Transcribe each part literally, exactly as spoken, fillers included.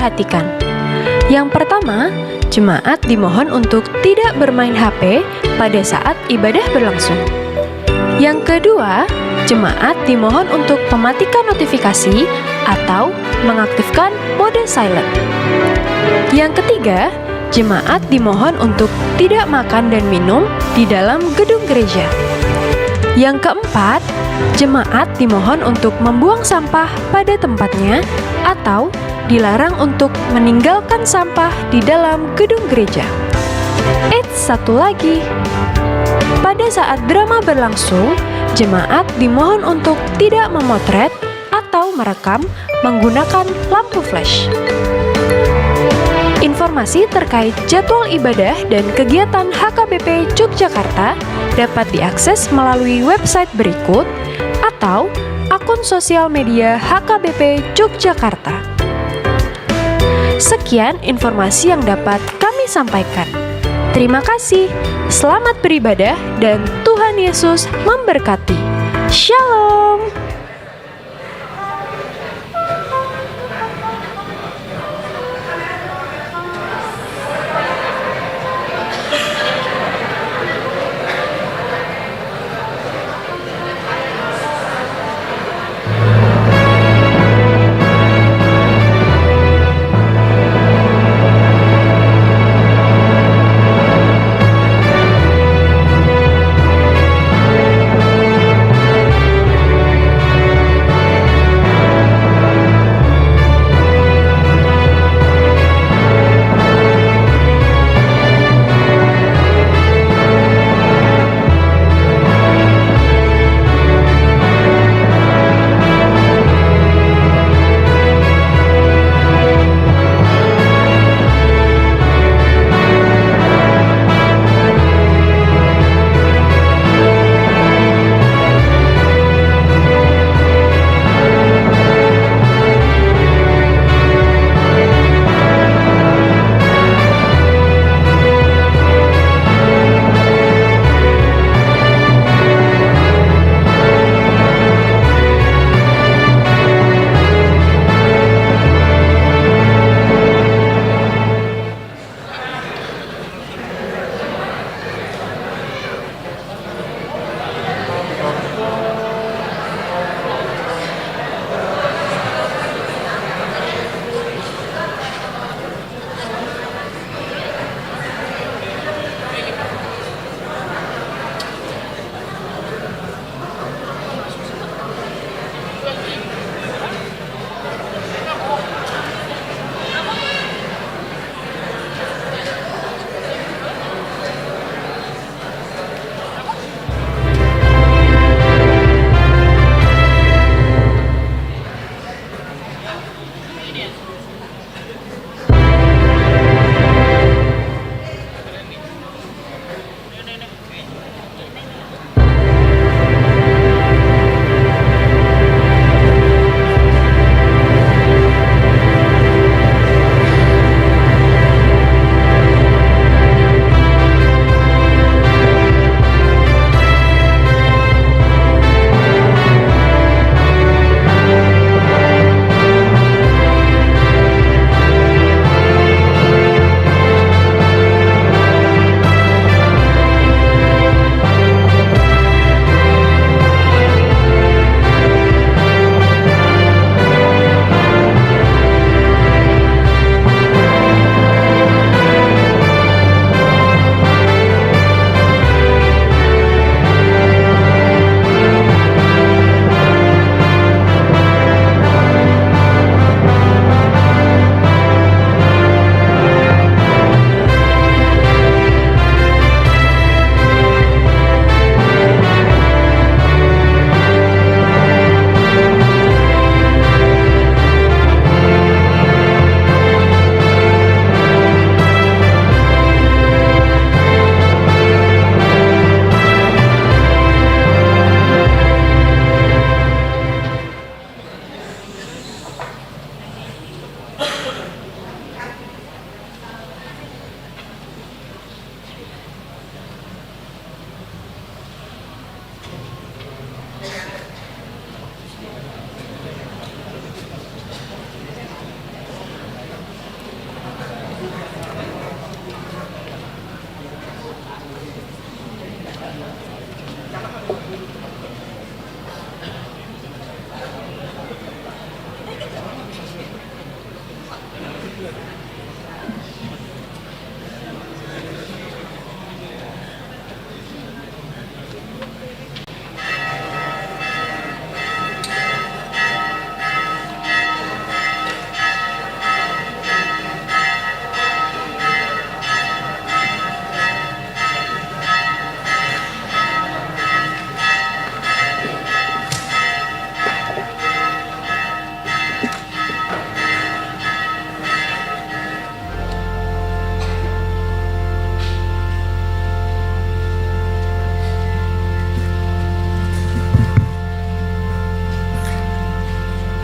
diperhatikan. Yang pertama, jemaat dimohon untuk tidak bermain H P pada saat ibadah berlangsung. Yang kedua, jemaat dimohon untuk mematikan notifikasi atau mengaktifkan mode silent. Yang ketiga, jemaat dimohon untuk tidak makan dan minum di dalam gedung gereja. Yang keempat, jemaat dimohon untuk membuang sampah pada tempatnya atau dilarang untuk meninggalkan sampah di dalam gedung gereja. Eits, satu lagi. Pada saat drama berlangsung, jemaat dimohon untuk tidak memotret atau merekam menggunakan lampu flash. Informasi terkait jadwal ibadah dan kegiatan H K B P Yogyakarta dapat diakses melalui website berikut atau akun sosial media H K B P Yogyakarta. Sekian informasi yang dapat kami sampaikan. Terima kasih. Selamat beribadah dan Tuhan Yesus memberkati. Shalom.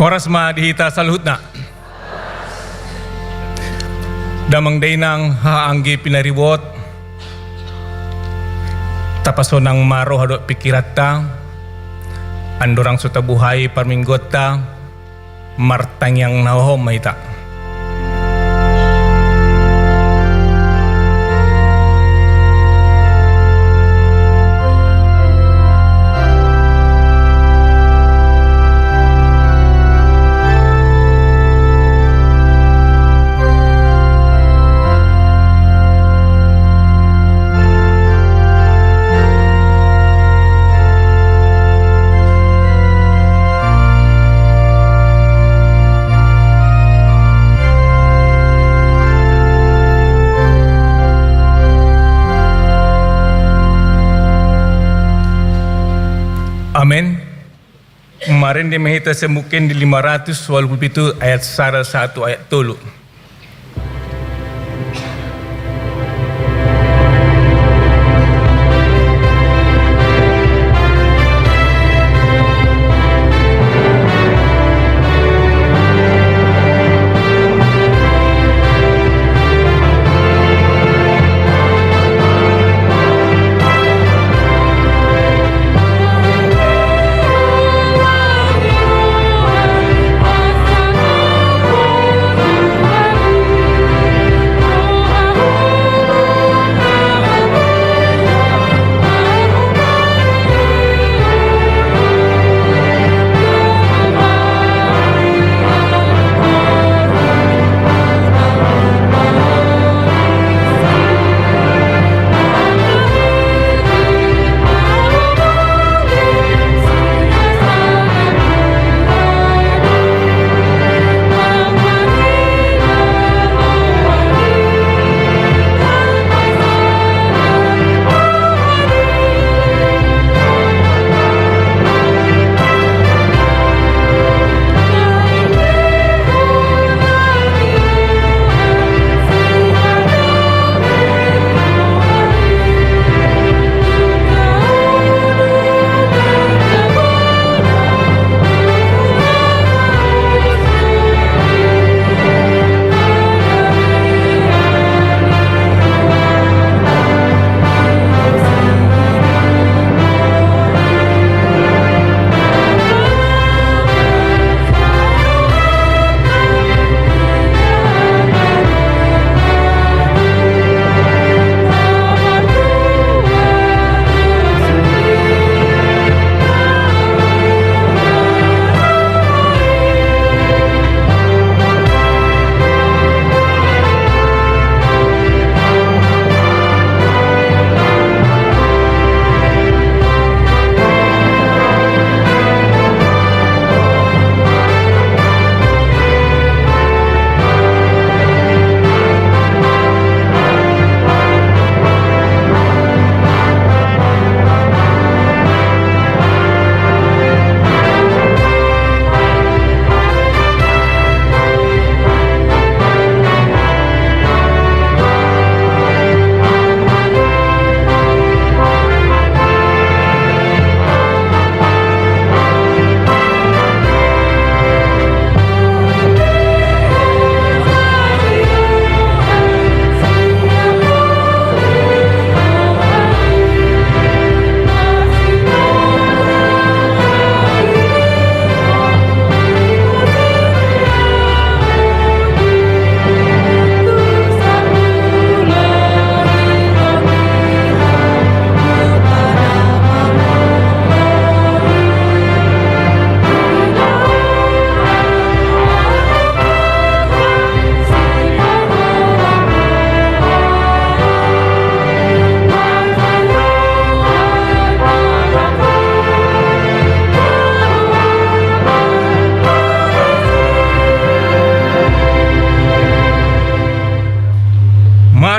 Horas ma di hita saluhutna. Damang dainang, haha anggi pinaribot, tapasonang ma roha dohot pingkiranta, andorang so tabuhai parmingguonta, martangiang na hohom ma hita. Amen. Marende ma hita sian Buku Ende lima ratus ualu pulu pitu ayat sada sahat tu ayat tolu.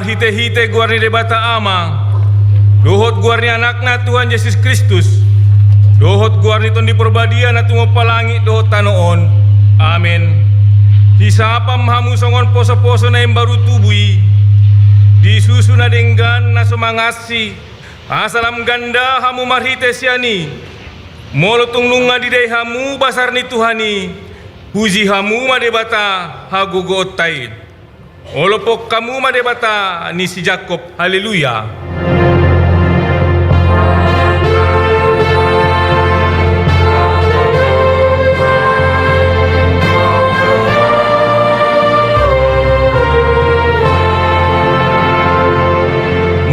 Marhitehite goar ni Debata Ama, dohot goar ni Anakna Tuhan Jesus Kristus, dohot goar ni Tondi Porbadia na tumompa langit dohot tano on. Amen. Hisapam hamu songon posoposo na imbaru tubu i, di susu na denggan na so mangansi, asa lam ganda hamu marhite sian i. Molo tung nunga didai hamu basar ni Tuhan i, puji hamu ma Debata hagogoonta i. Olophon hamu ma Debata ni si Jakob. Haleluya.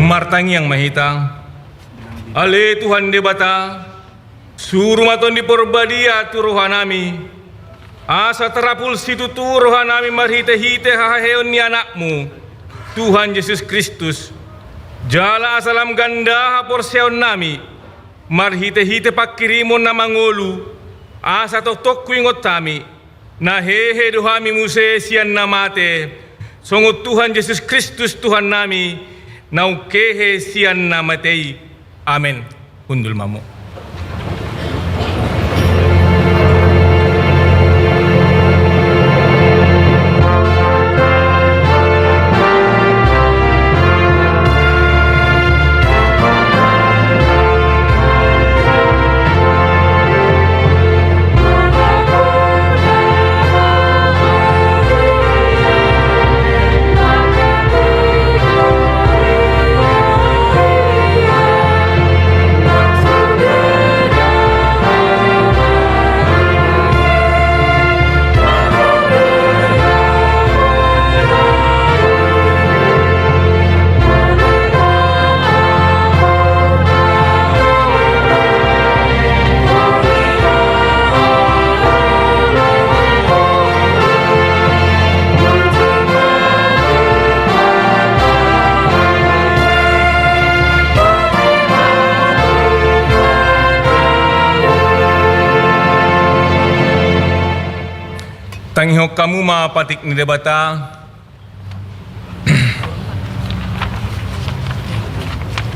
Martangiang ma hita. Ale Tuhan Debata, suru ma Tondi Porbadia tu rohanami, asa tarapul situtu rohanami marhitehite haheheon ni Anakmu, Tuhan Jesus Kristus. Jala asa lam ganda haporseaonnami, marhitehite pangkirimon na mangolu, asa tongtong huingot hami, na hehe do hami muse sian na mate, songon Tuhan Jesus Kristus Tuhannami, naung hehe sian na mate i. Amen. Hundul ma hamu. Tangihon hamu ma patik ni Debata.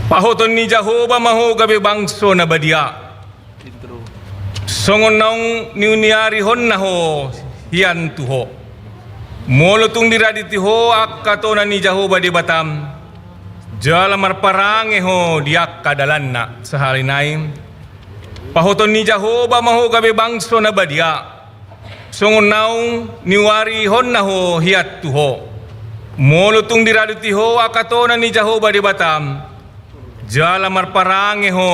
Pahoton ni Jahowa ma ho gabe bangso na badia, songon naung niuniarihonna ho hian tu ho. Molo tung diradoti ho angka tona ni Jahowa Debatam, jala marparange ho di angka dalanna. Sahali nai, pahoton ni Jahowa ma ho gabe bangso na badia, songon naung niuarihonna ho hian tu ho. Molo tung diradoti ho angka tona ni Jahowa Debatam, jala marparange ho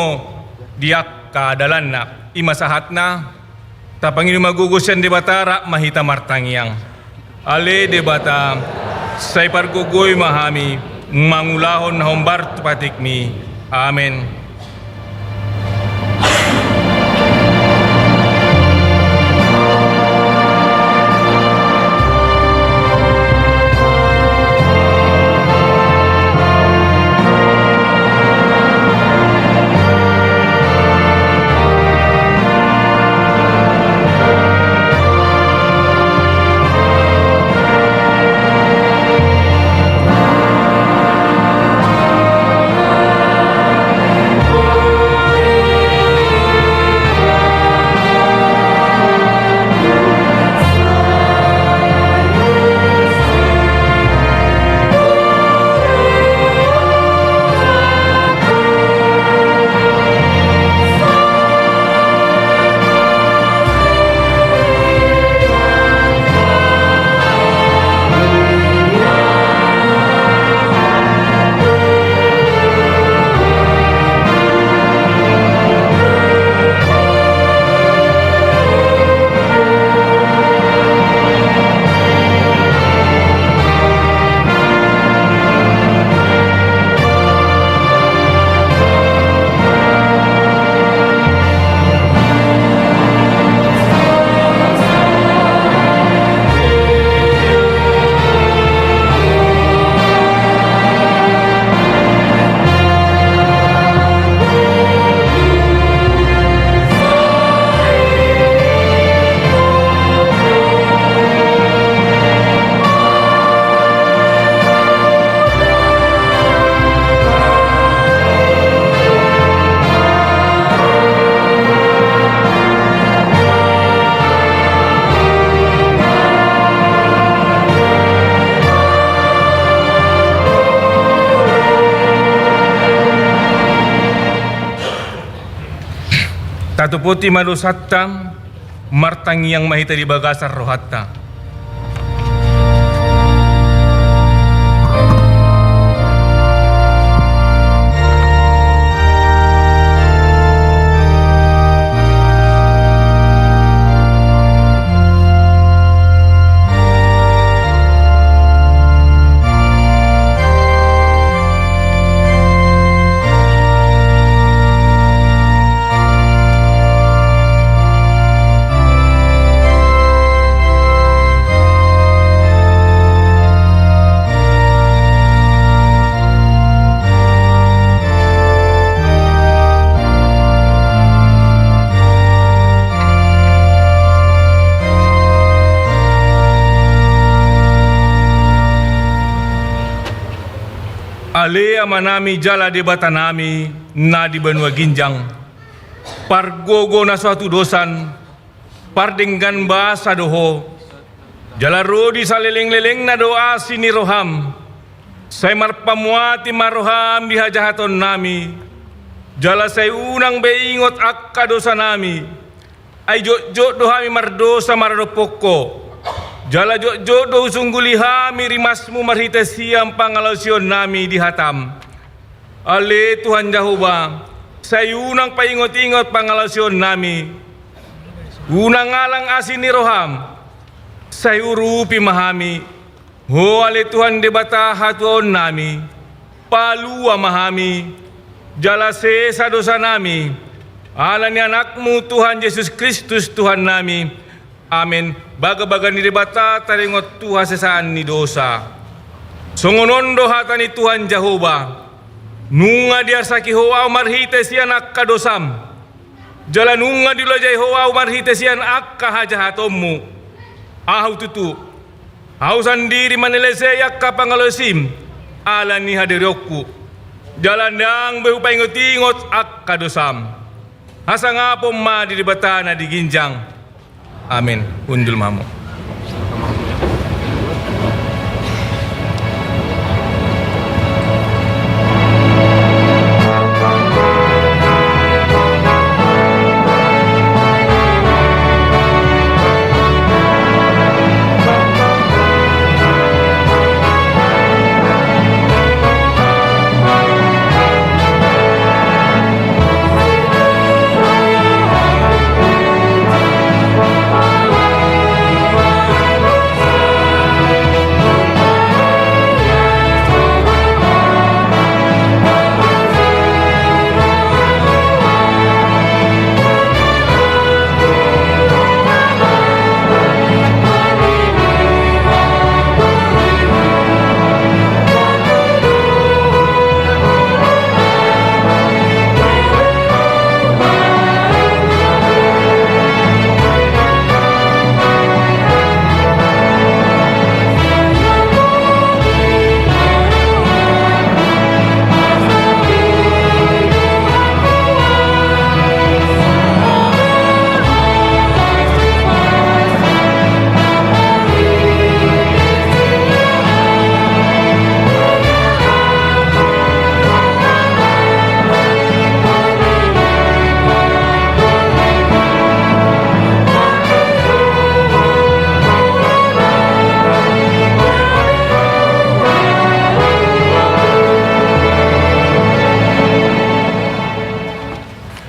di angka dalanna. I ma sahatna. Tapangido ma gogo sian Debata, rap ma hita martangiang. Ale Debata, sai pargogoi ma hami mangulahon na hombar tu patikmi. Amen. Topoti ma dosanta, martangiang ma hita di bagasan rohanta. Ale Amanami jala Debatanami na di banua ginjang, pargogo na so hatudosan, pardenggan basa do Ho, jala ro di salelenglelengna do asi ni roham. Sai marpamuati ma roham di hajahatonnami, jala sai unang be ingot angka dosanami. Ai jotjot do hami mardosa maradophon Ho, jala jotjot do husungguli hami rimasmu marhite sian pangalaosionnami di hatam. Ale Tuhan Jahowa, sai unang paingotingot pangalaosionnami. Unang alang asi ni roham, sai urupi ma hami. Ho ale Tuhan Debata hatuaonnami, palua ma hami, jala sesa dosanami, ala ni Anakmu Tuhan Jesus Kristus Tuhannami. Amen. Bagabaga ni Debata taringot tu hasesaan ni dosa. Songon on do hata ni Tuhan Jahowa: Nunga diarsaki Ho ahu marhite sian angka dosam, jala nunga dilojai Ho ahu marhite sian angka hajahatonmu. Ahu tutu, ahu sandiri manelesei angka pangalaosim ala ni hadirionku, jala ndang be hupaingotingot angka dosam. Hasangapon ma di Debata na di ginjang. Amen. Hundul ma hamu.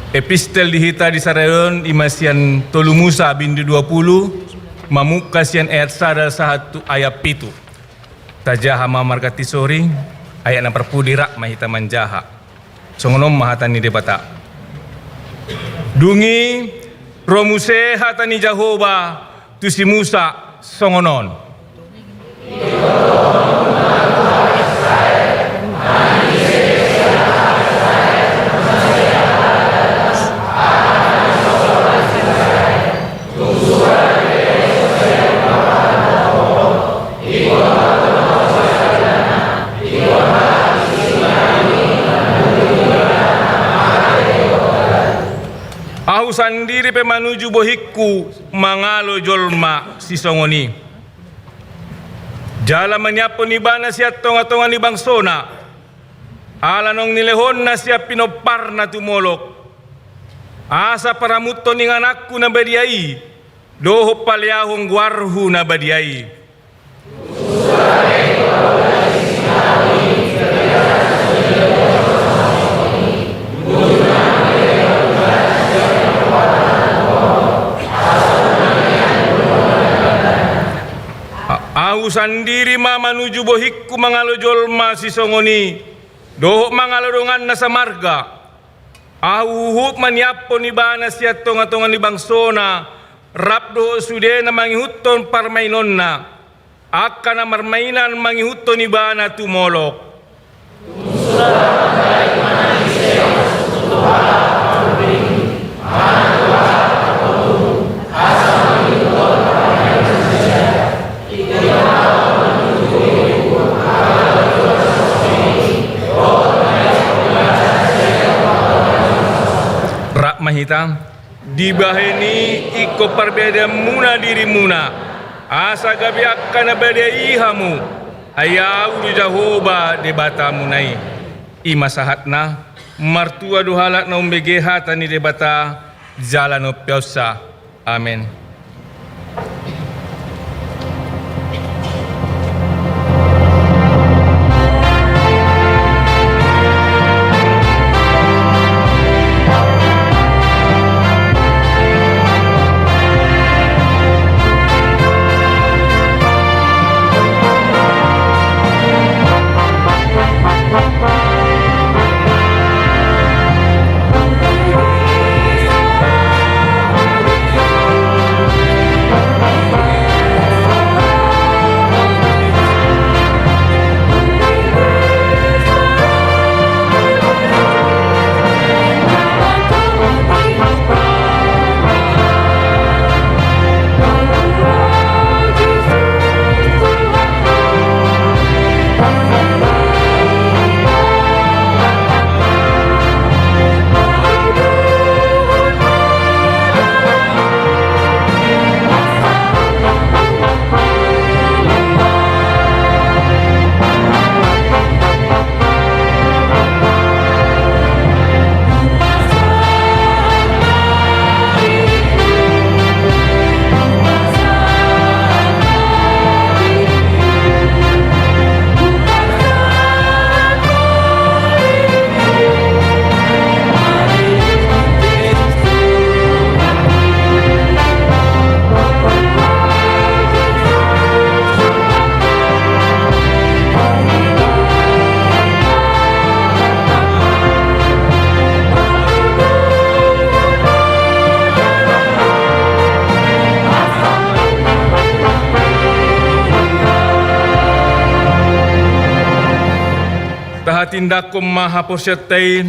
Epistel di hita di sadari on i ma sian tolu Musa bindu dua pulu, mamungka sian ayat sada sahat tu ayat pitu. Tajaha ma marganti sori, ayat na parpudi rap ma hita manjaha. Songon on ma hata ni Debata. Dung i ro muse hata ni Jahowa tu si Musa songon on. Ahu sandiri pe manuju bohingku mangalo jolma sisongon i. Jala maniaphon ibana sian tongatonga ni bangsona, ala naung nilehonna sian pinomparna tu Molok. Asa paramuthon ingananku na badia i, dohot paleahon goarhu na badia i. A-, ahu sandiri ma manuju bohingku mangalo jolma sisongon i, dohot mangalo dongan na samarga. Ahu huhut maniaphon ibana sian tonga-tonga ni bangsona, rap dohot sude na mangihuthon parmainonna, angka na marmainan mangihuthon ibana tu Molok. Rap ma hita. Dibahen i ingkon parbadeanmuna dirimuna, asa gabe angka na badia i hamu, ai Ahu do Jahowa Debatamuna i. I ma sahatna. Martua do halak na umbege hata ni Debata jala na umpeopsa. Amen. Tahatindangkon ma haporseaonta i.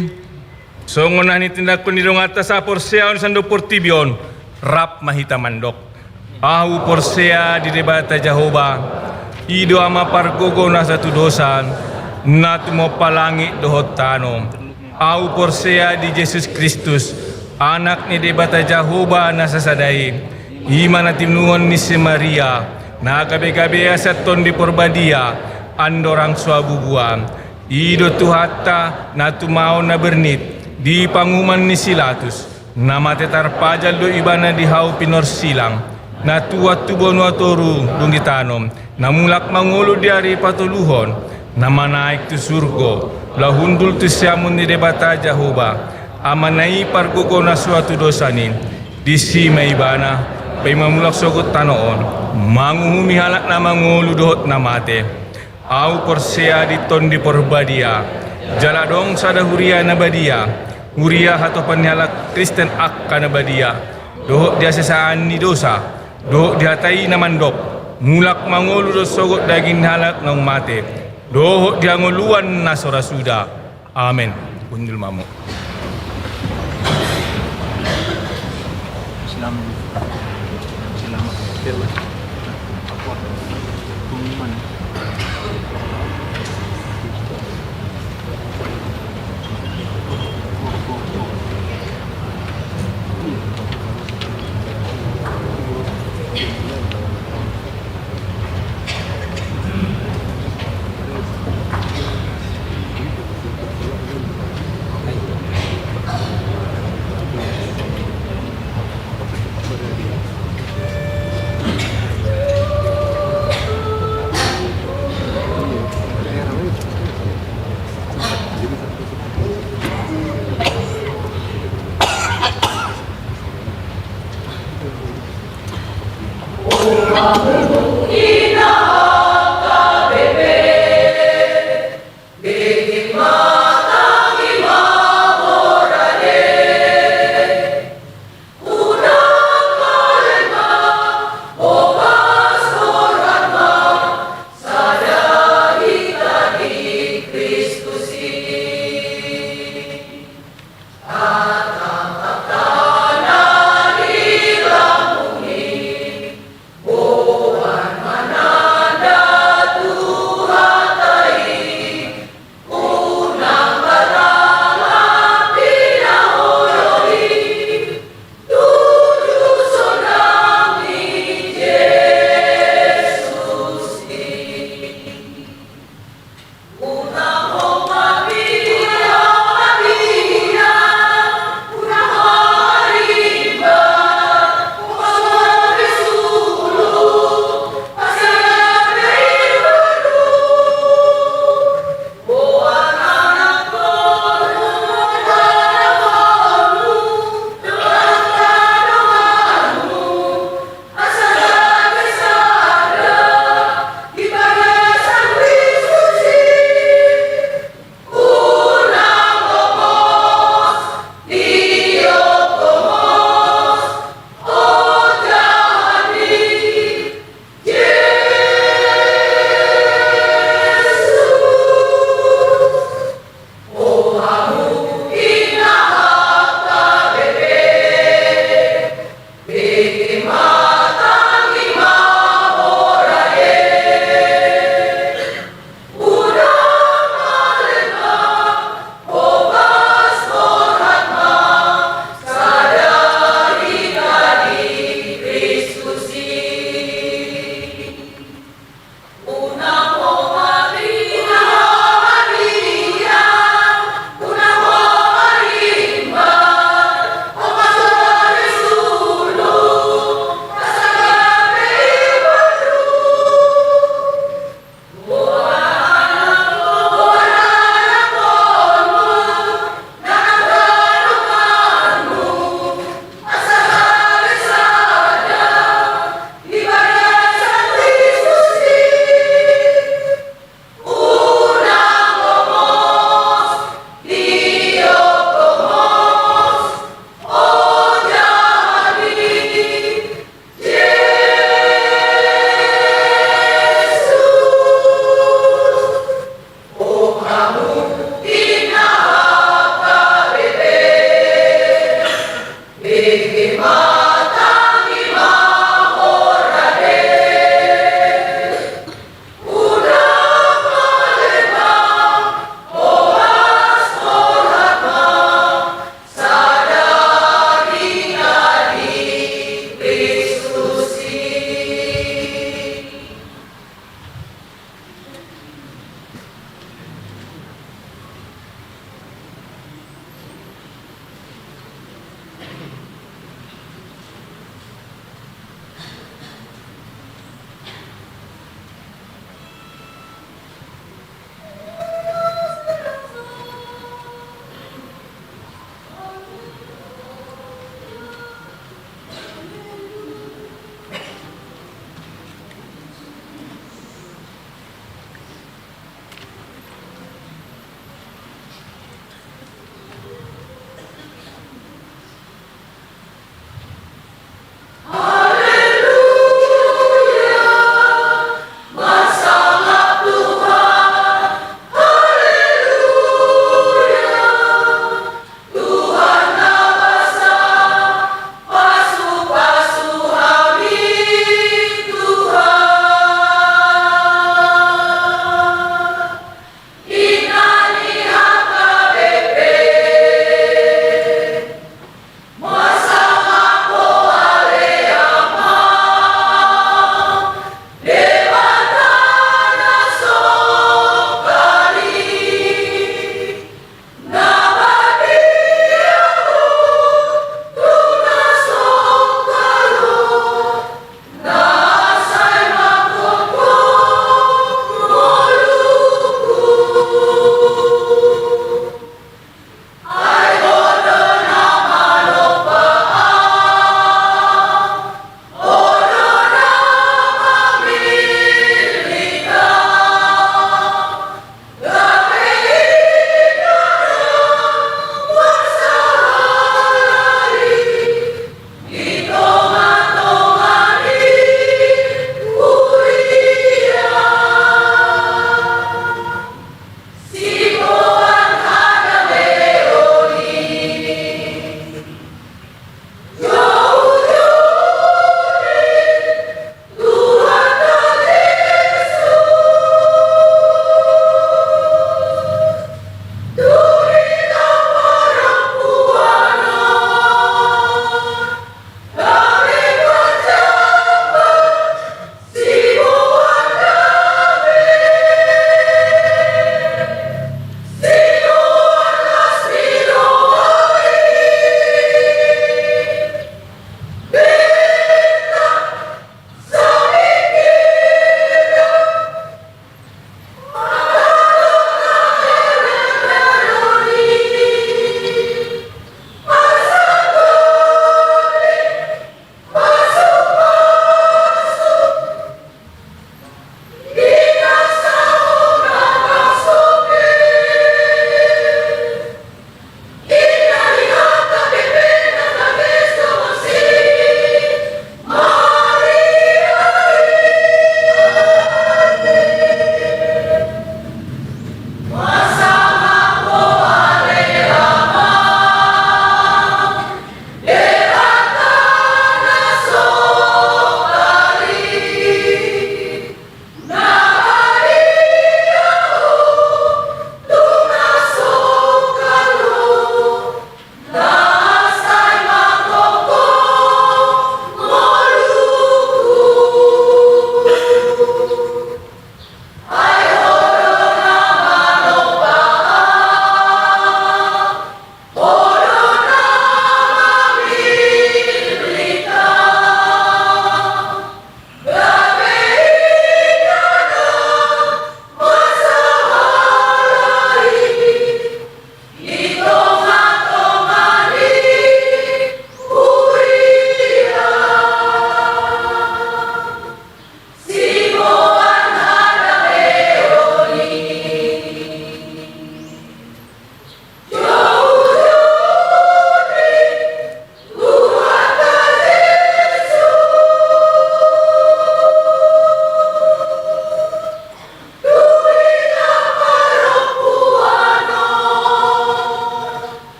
Songon na nitindangkon ni donganta saporseaon di sandok portibi on, rap ma hita mandok. Ahu porsea di Debata Jahowa, i do Ama pargogo na satudosan, na tumompa langit dohot tano. Ahu porsea di Jesus Kristus, Anak ni Debata Jahowa na sasada i, i ma na tinubuhon ni si Maria, na gabe-gabean sian Tondi Porbadia, andorang so habubuhan. I do Tuhanta na tumaon na bernit di panguhuman ni si Pilatus, na mate tarpajal do ibana di hau pinorsilang, na tuat tu banua toru dung ditanom, na mulak mangolu di ari patoluhon, na manaek tu surgo, laho hundul tu siamun ni Debata Jahowa, Amana i pargogo na so hatudosan i. Disi ma ibana, paima mulak sogot tano on, manguhumi halak na mangolu dohot na mate. Ahu porsea di Tondi Porbadia, jala adong sada huria na badia, huria hatopan ni halak Kristen angka na badia, dohot di hasesaan ni dosa, dohot di hata i na mandok, mulak mangolu do sogot daging ni halak naung mate, dohot di hangoluan na so ra suda. Amen. Hundul ma hamu. Selamat. Selamat.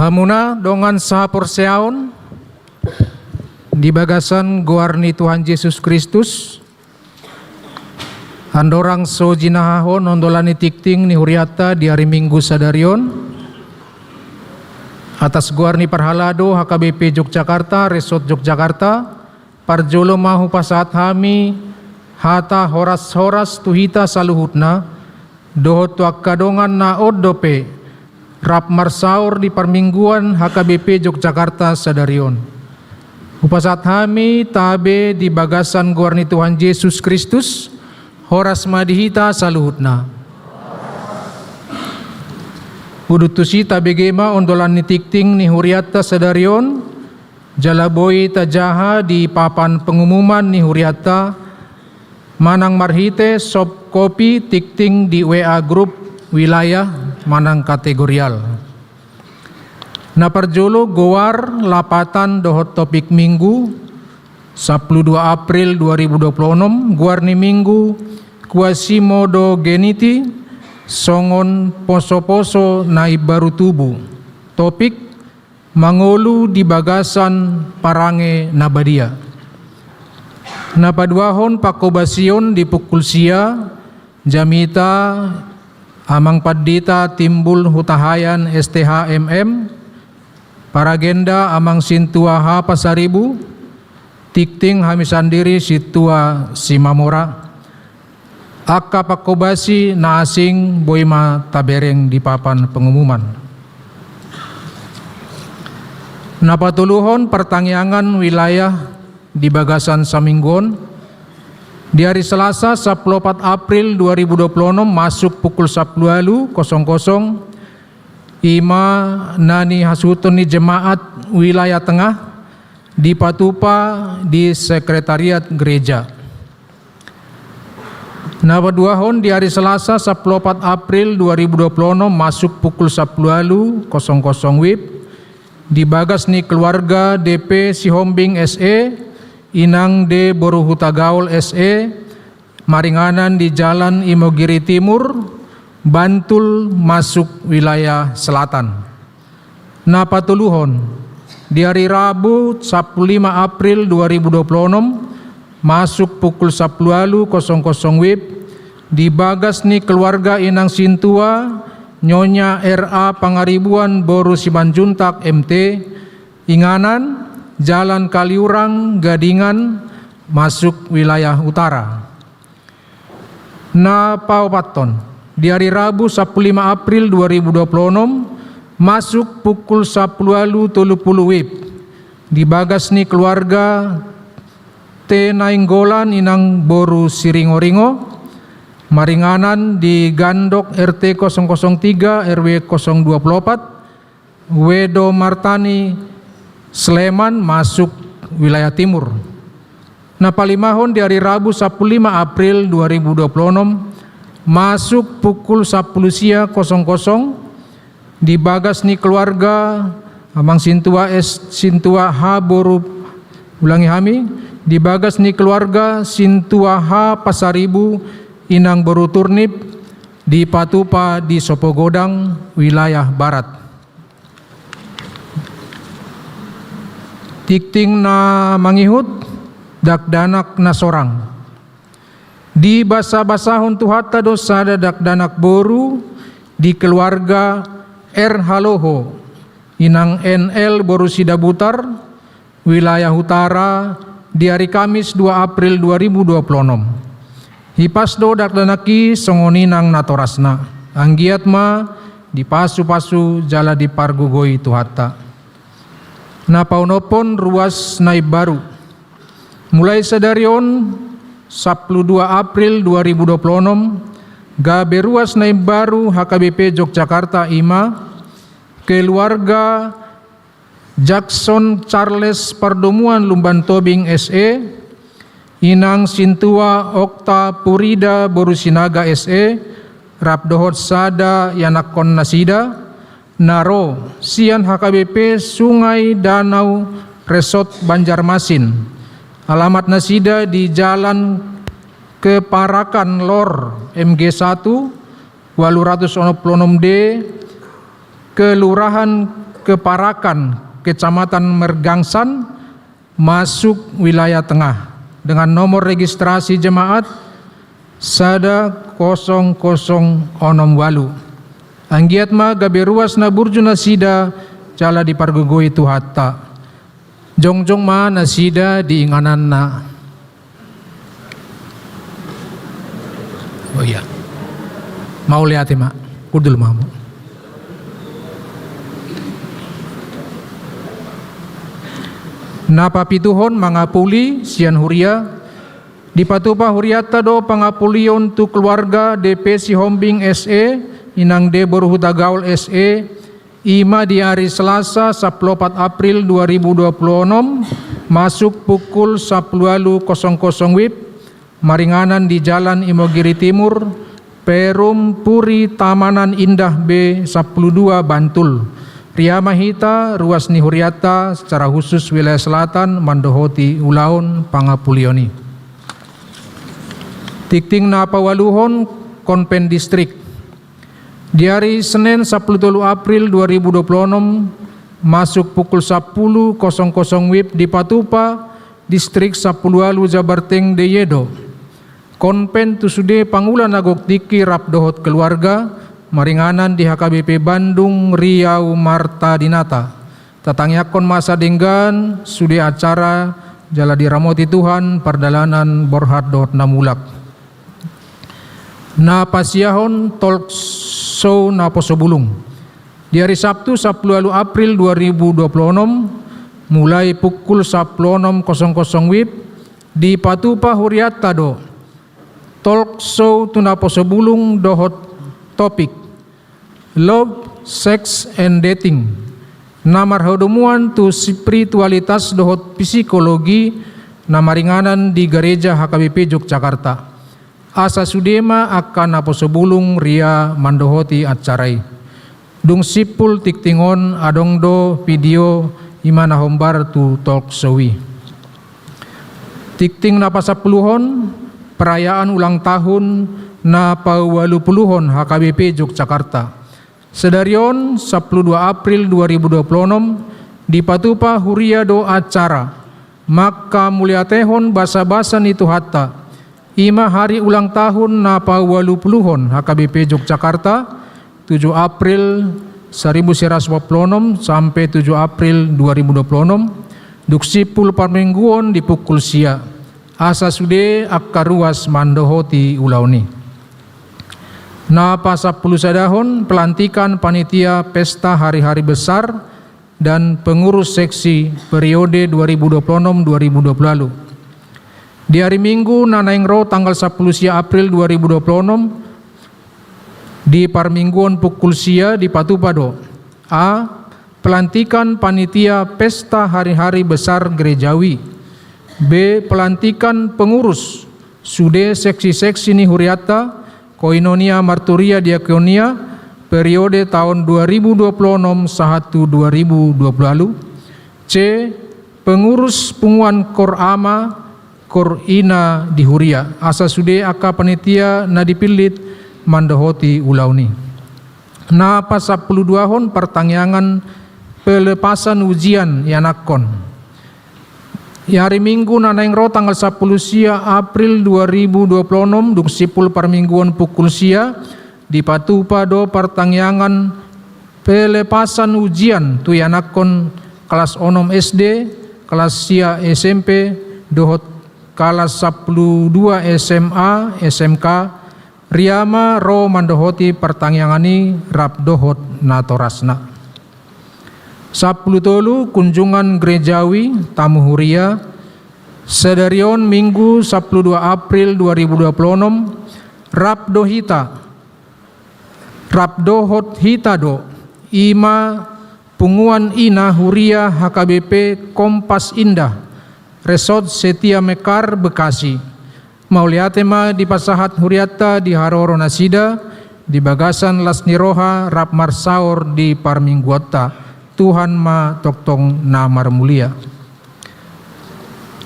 Hamuna dongan sahaporseaon di bagasan goar ni Tuhan Jesus Kristus, andorang so jinahahon ondolan ni tingting ni hurianta di ari Minggu sadari on, atas goar ni parhalado H K B P Yogyakarta, Resort Yogyakarta, parjolo ma hupasahat hami hata horas-horas tu hita saluhutna, dohot tu angka dongan na on dope rap marsaor di parmingguan H K B P Yogyakarta sadari on. Hupasahat hami tabe di bagasan goar ni Tuhan Jesus Kristus, horas ma di hita saluhutna. Udut tusi tabege ma ondolan ni tingting ni hurianta sadari on, jala boi tajaha di papan pengumuman ni hurianta, manang marhite soft copy tingting di W A grup wilayah manang kategorial. Na parjolo goar, lapatan dohot topik Minggu, sampulu dua April dua ribu dua puluh enam, goar ni Minggu, Quasimodogenity, songon poso-poso na imbaru tubu. Topik, mangolu di bagasan parange na badia. Na paduahon pangkobasion di pukul sia, jamita Amang Pandita Timbul Hutahaean S T H M M, paragenda Amang Sintua H Pasaribu, tingting hami sandiri Sintua Simamora. Angka pangkobasi na asing boi ma tabereng di papan pengumuman. Na patoluhon partangiangan wilayah di bagasan saminggu on. Di ari Selasa sampulu opat April dua ribu dua puluh enam masuk pukul sampulu ualu kosong kosong, i ma na nihasuhuton ni jemaat wilayah tengah dipatupa di sekretariat gereja. Na paduahon di ari Selasa sampulu opat April dua ribu dua puluh enam masuk pukul sampulu ualu kosong kosong W I B, di bagas ni keluarga D P Sihombing S E, Inang D boru Hutagaol S E, maringanan di Jalan Imogiri Timur, Bantul, masuk wilayah selatan. Na patoluhon, di ari Rabu sampulu lima April dua ribu dua puluh enam, masuk pukul sampulu ualu kosong kosong W I B, di bagas ni keluarga Inang Sintua Nyonya R A Pangaribuan boru Simanjuntak M T, inganan Jalan Kaliurang, Gadingan, masuk wilayah utara. Na paopathon, di ari Rabu sampulu lima April dua ribu dua puluh enam, masuk pukul sampulu ualu tolu pulu W I B, di bagas ni keluarga T Nainggolan Inang boru Siringoringo, maringanan di Gandok R T kosong kosong tiga R W kosong dua puluh opat, Wedo Martani, Sleman, masuk wilayah timur. Na palimahon, di ari Rabu sampulu lima April dua ribu dua puluh enam, masuk pukul sampulu sia kosong kosong, di bagas ni keluarga Amang Sintua S Sintua H boru, ulangi hami, di bagas ni keluarga Sintua H Pasaribu Inang boru Turnip, dipatupa di Sopogodang, wilayah barat. Tingting na mangihut, dakdanak na sorang. Dibasabasahon Tuhanta do sada dakdanak boru di keluarga R Haloho, Inang N L boru Sidabutar, wilayah utara, di ari Kamis dua April dua ribu dua puluh enam. Hipas do dakdanak i songon i nang natorasna. Anggiat ma dipasupasu jala dipargogoi Tuhanta. Na paonomhon, ruas na imbaru. Mulai sadari on, sampulu dua April dua ribu dua puluh enam, gabe ruas na imbaru H K B P Yogyakarta, i ma keluarga Jackson Charles Pardomuan Lumban Tobing S E, Inang Sintua Okta Purida boru Sinaga S E, rap dohot sada ianakkon nasida, na ro sian H K B P Sungai Danau Resort Banjarmasin. Alamat nasida di Jalan Keparakan Lor M G satu, ualu ratus onom pulu onom D, Kelurahan Keparakan, Kecamatan Mergangsan, masuk wilayah tengah, dengan nomor registrasi jemaat sada kosong kosong onom walu. Anggiat ma gabe ruas na burju nasida jala dipargogoi Tuhanta. Jongjong ma nasida di ingananna. Oh iya. Mauliate ma. Kudul ma hamu. Na papituhon, mangapuli sian huria. Dipatupa hurianta do pangapulion tu keluarga D P Sihombing S E, Inang D Boru Hutagaol S E, i ma di ari Selasa sampulu opat April dua ribu dua puluh onom, masuk pukul sampulu ualu kosong kosong wib, maringanan di Jalan Imogiri Timur, Perum, Puri Tamanan Indah B sampulu dua, Bantul. Ria ma hita, ruas ni hurianta, secara khusus wilayah selatan, mandohoti ulaon pangapulion i. Tingting na paualuhon, Konven Distrik. Di ari Senen sampulu tolu April dua ribu dua puluh onom, masuk pukul sampulu kosong kosong wib, dipatupa Distrik sampulu ualu Jabarteng D I E do. Konven tu sude pangula na gok tingki rap dohot keluarga, maringanan di H K B P Bandung, Riau, Marta Dinata. Tatangiangkon ma asa denggan sude acara, jala diramoti Tuhan pardalanan borhat dohot na mulak. Na pasiahon, talk show Naposo Bulung. Di ari Sabtu sampulu ualu April dua ribu dua puluh onom, mulai pukul sampulu onom kosong kosong wib, dipatupa hurianta do talk show tu Naposo Bulung dohot topik Love, Sex and Dating, na marhadomuan tu spiritualitas dohot psikologi, na maringanan di Gareja H K B P Yogyakarta. Asa sude ma angka Naposo Bulung ria mandohoti acara i. Dung simpul tingting on, adong do video, i ma na hombar tu talk show i. Tingting na pasampuluhon, perayaan ulang tahun na paualupuluhon H K B P Yogyakarta. Sadari on, sampulu dua April dua ribu dua puluh onom, dipatupa huria do acara mangkamauliatehon basabasa ni Tuhanta, i ma hari ulang tahun na paualupuluhon H K B P Yogyakarta, tujuh April seribu sembilan ratus empat puluh enam sampe tujuh April dua ribu dua puluh enam, dung simpul parmingguon di pukul sia, asa sude angka ruas mandohoti ulaon i. Na pasampulusadahon, pelantikan panitia pesta hari-hari besar dan pengurus seksi periode dua ribu dua puluh enam dua ribu dua puluh ualu. Di ari Minggu na naeng ro tanggal sampulu sia April dua ribu dua puluh enam, di parmingguon pukul sia dipatupa do: A. Pelantikan panitia pesta hari-hari besar gerejawi. B. Pelantikan pengurus sude seksi-seksi ni hurianta, Koinonia, Marturia, Diakonia, periode taon dua ribu dua puluh enam sahat tu dua ribu dua puluh ualu. C. Pengurus punguan koor ama, koor ina di huria, asa sude angka panitia na dipillit mandohoti ulaon i. Na pasampuluduahon, partangiangan pelepasan ujian ianakhon. Di ari Minggu na naeng ro tanggal sampulu sia April dua ribu dua puluh enam, dung simpul parmingguon pukul sia, dipatupa do partangiangan pelepasan ujian tu ianakhon kelas onom S D, kelas sia S M P, dohot kelas sampulu dua S M A, S M K, ria ma ro mandohoti partangiangan i rap dohot natorasna. Sampulu tolu, kunjungan gerejawi, tamu huria. Sadari on Minggu sampulu dua April dua ribu dua puluh enam, rap do hita, rap dohot hita do, i ma punguan ina huria H K B P Kompas Indah, Resort Setia Mekar, Bekasi. Mauliate ma dipasahat hurianta di haroro nasida, di bagasan las ni roha rap marsaor di parmingguonta. Tuhan ma tongtong na marmulia.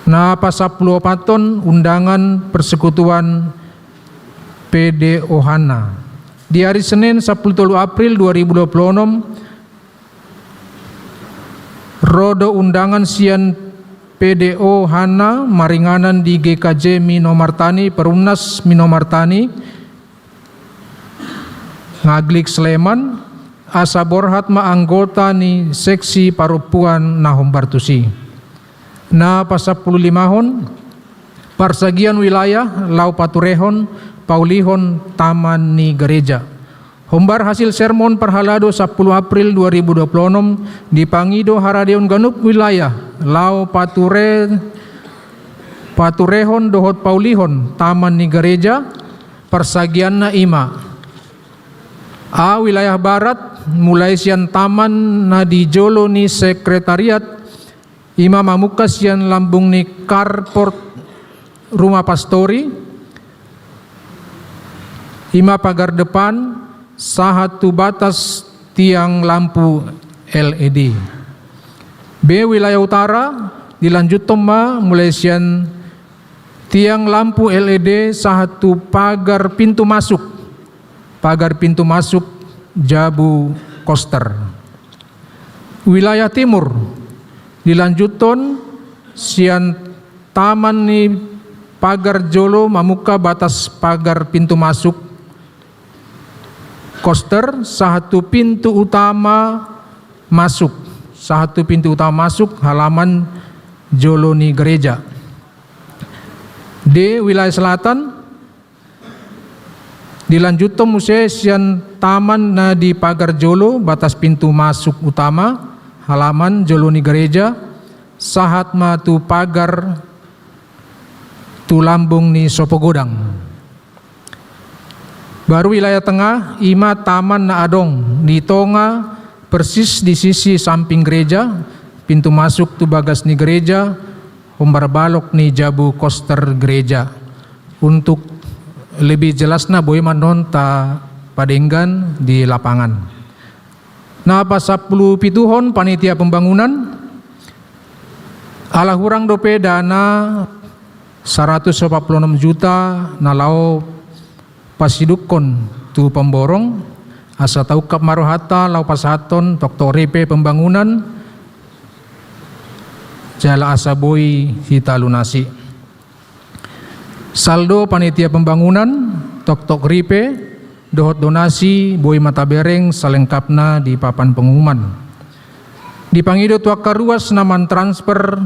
Na pasampuluopathon, undangan persekutuan P D O Hana. Di ari Senen sampulu tolu April dua ribu dua puluh enam, Ro do undangan sian P D O Hanna maringanan di G K J Minomartani, Perumnas Minomartani, Ngaglik Sleman, asa borhat ma anggota ni seksi parompuan na hombar tusi. Na pasampululimahon, parsagian wilayah laho paturehon, paulihon taman ni gareja. Hombar hasil sermon parhalado sampulu April dua ribu dua puluh onom, dipangido haradeon ganup wilayah laho pature, paturehon dohot paulihon taman ni gareja. Parsagianna i ma: A, wilayah barat, mulai sian taman na di jolo ni sekretariat, i ma mamungka sian lambung ni carport rumah pastori, i ma pagar depan, sahat tu batas tiang lampu L E D. B, wilayah utara, dilanjuthon ma mulai sian tiang lampu L E D sahat tu pagar pintu masuk, pagar pintu masuk jabu koster. Wilayah timur, dilanjuthon sian taman ni pagar jolo mamungka batas pagar pintu masuk koster sahat tu pintu utama masuk, sahat tu pintu utama masuk halaman jolo ni gareja. D, wilayah selatan, dilanjuthon muse sian taman na di pagar jolo, batas pintu masuk utama, halaman jolo ni gareja, sahat ma tu pagar tu lambung ni sopo godang. Baru wilayah tengah, i ma taman na adong di tonga, persis di sisi samping gereja, pintu masuk tu bagas ni gereja, hombar balok ni jabu koster gereja. Untuk lebih jelasna, boi ma non tapadenggan di lapangan. Na pasampulupituhon, panitia pembangunan, ala hurang dope dana saratus opat pulu onom juta na laho pasidungkon tu pamborong, asa taungkap ma rohanta laho pasahathon toktok ripe pembangunan, jala asa boi hita lunasi. Saldo panitia pembangunan, toktok ripe, dohot donasi boi ma tabereng salengkapna di papan pengumuman. Dipangido tu angka ruas na mantransfer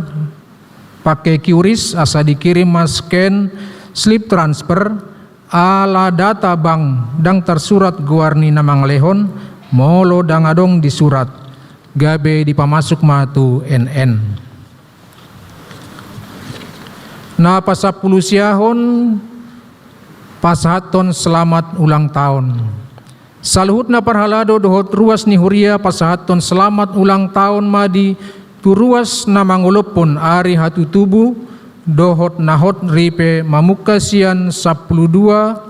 pake QRIS asa dikirim ma scan slip transfer, ala data bank ndang tarsurat goar ni na mangalehon, molo ndang adong di surat, gabe dipamasuk ma tu N N. Na pasampulusiahon, pasahathon selamat ulang tahun. Saluhutna parhalado dohot ruas ni huria pasahathon selamat ulang tahun ma di tu ruas na mangolophon ari hatutubu dohot na hot ripe mamungka sian sampulu dua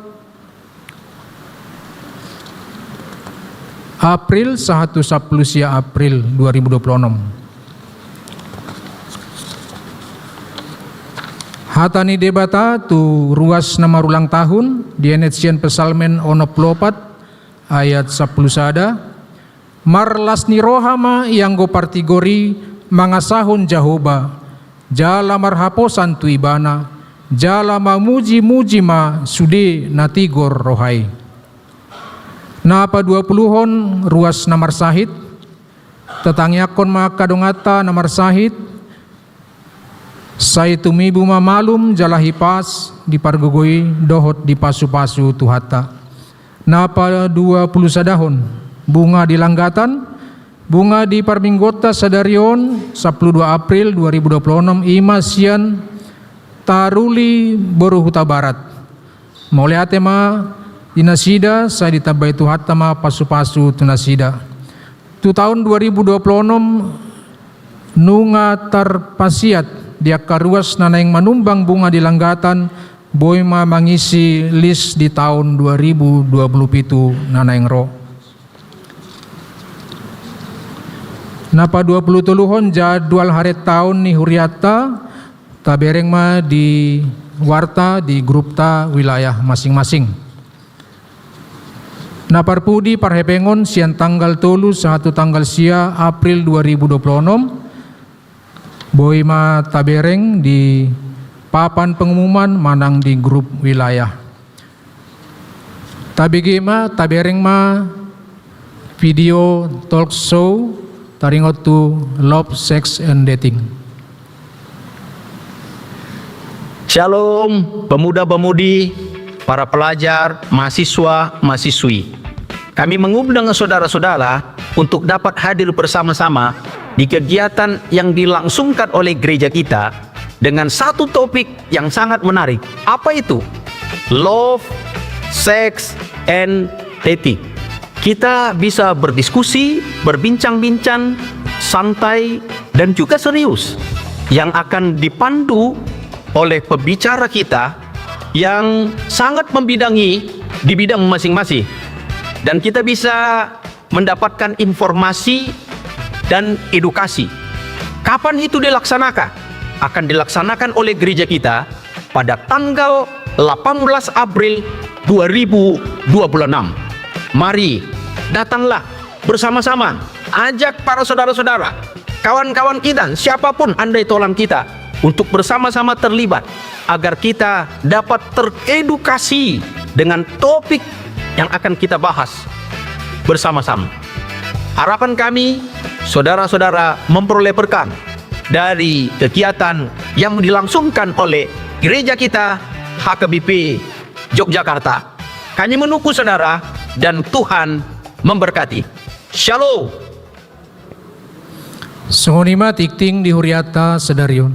April sahat tu sampulu sia April dua ribu dua puluh onom. Hata ni Debata tu ruas na marulang tahun, dienet sian Psalmen onom pulu opat ayat sampulu sada: Marlas ni roha ma ianggo partigor i mangasahon Jahowa, jala marhaposan tu Ibana, jala mamujimuji ma sude na tigor roha i. Na paduapuluhon, ruas na marsahit. Tatangiangkon ma angka donganta na marsahit, sai tumibu ma malum jala hipas di pargogoi dohot di pasupasu Tuhanta. Na paduapulusadahon, bunga di langgatan. Bunga di parmingguonta sadari on, sampulu dua April dua ribu dua puluh onom, i ma sian Taruli boru Hutabarat. Mauliate ma di nasida, sai ditambai Tuhanta ma pasupasu tu nasida. Tu taon dua ribu dua puluh onom, nunga tarpasiat di angka ruas na naeng manumbang bunga di langgatan, boi ma mangisi lis di taon dua ribu dua puluh pitu na naeng ro. Na paduapulutoluhon, jadwal harentaon ni hurianta, tabereng ma di warta di grupta wilayah masing-masing. Na parpudi parhepengon, sian tanggal tolu sahat tu tanggal sia April dua ribu dua puluh onom, Boi ma tabereng di papan pengumuman manang di grup wilayah. Tabege ma, tabereng ma video talk show taringot tu love, sex, and dating. Shalom, pemuda-pemudi, para pelajar, mahasiswa, mahasiswi. Kami mengundang saudara-saudara untuk dapat hadir bersama-sama di kegiatan yang dilangsungkan oleh gereja kita dengan satu topik yang sangat menarik. Apa itu? Love, sex, and dating. Kita bisa berdiskusi, berbincang-bincang, santai, dan juga serius, yang akan dipandu oleh pembicara kita yang sangat membidangi di bidang masing-masing. Dan kita bisa mendapatkan informasi dan edukasi. Kapan itu dilaksanakan? Akan dilaksanakan oleh gereja kita pada tanggal delapan belas April dua ribu dua puluh enam. Mari, datanglah bersama-sama, ajak para saudara-saudara, kawan-kawan kita, siapapun andai tolan kita, untuk bersama-sama terlibat, agar kita dapat teredukasi dengan topik yang akan kita bahas bersama-sama. Harapan kami, saudara-saudara memperoleh berkat dari kegiatan yang dilangsungkan oleh gereja kita, H K B P Yogyakarta. Kami menunggu saudara, dan Tuhan memberkati. Shalom. Songon i ma tingting di hurianta sadari on.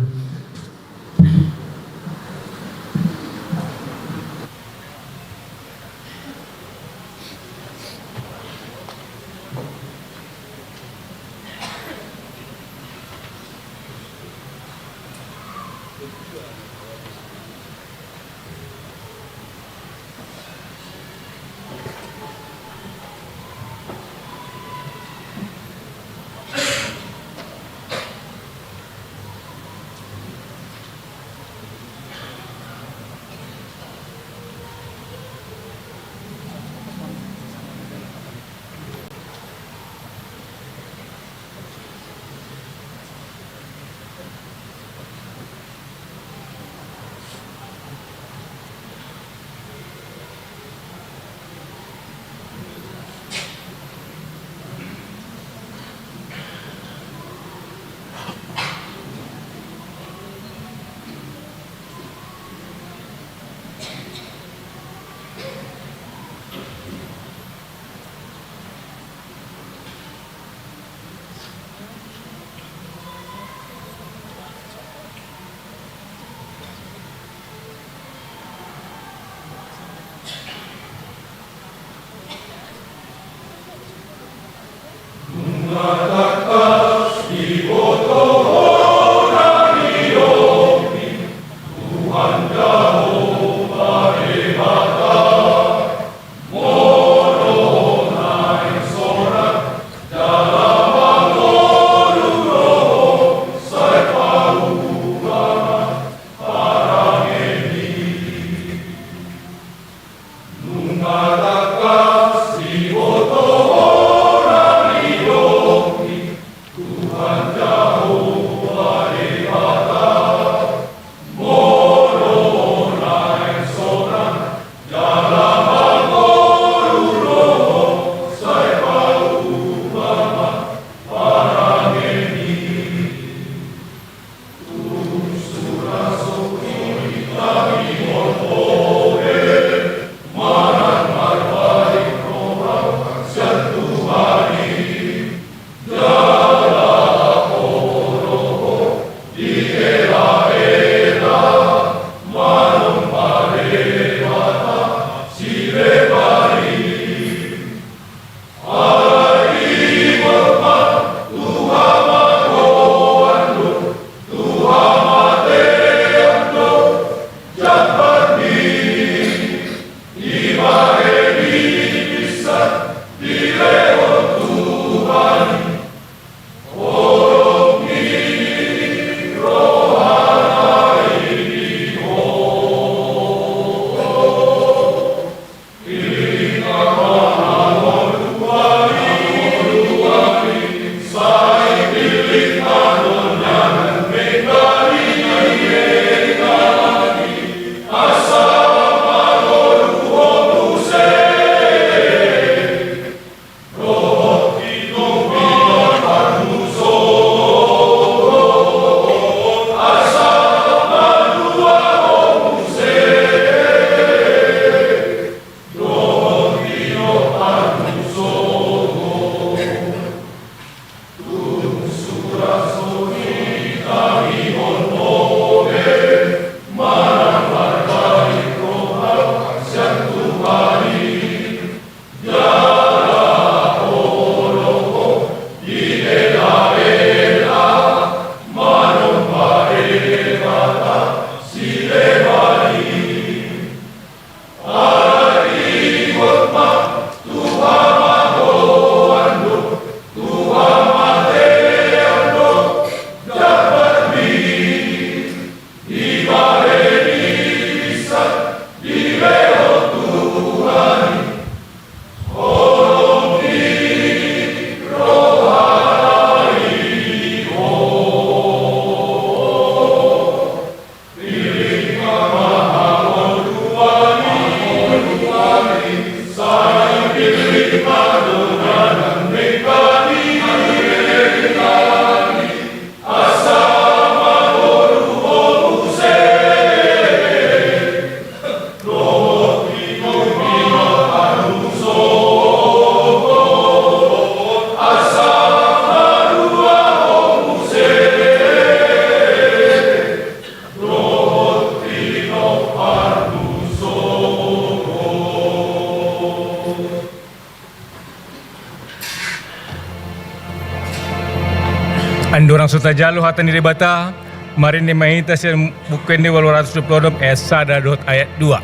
Andorang so tajalo hata ni Debata, marende ma hita sian Buku Ende ualu ratus dua pulu onom ayat sada dohot ayat dua.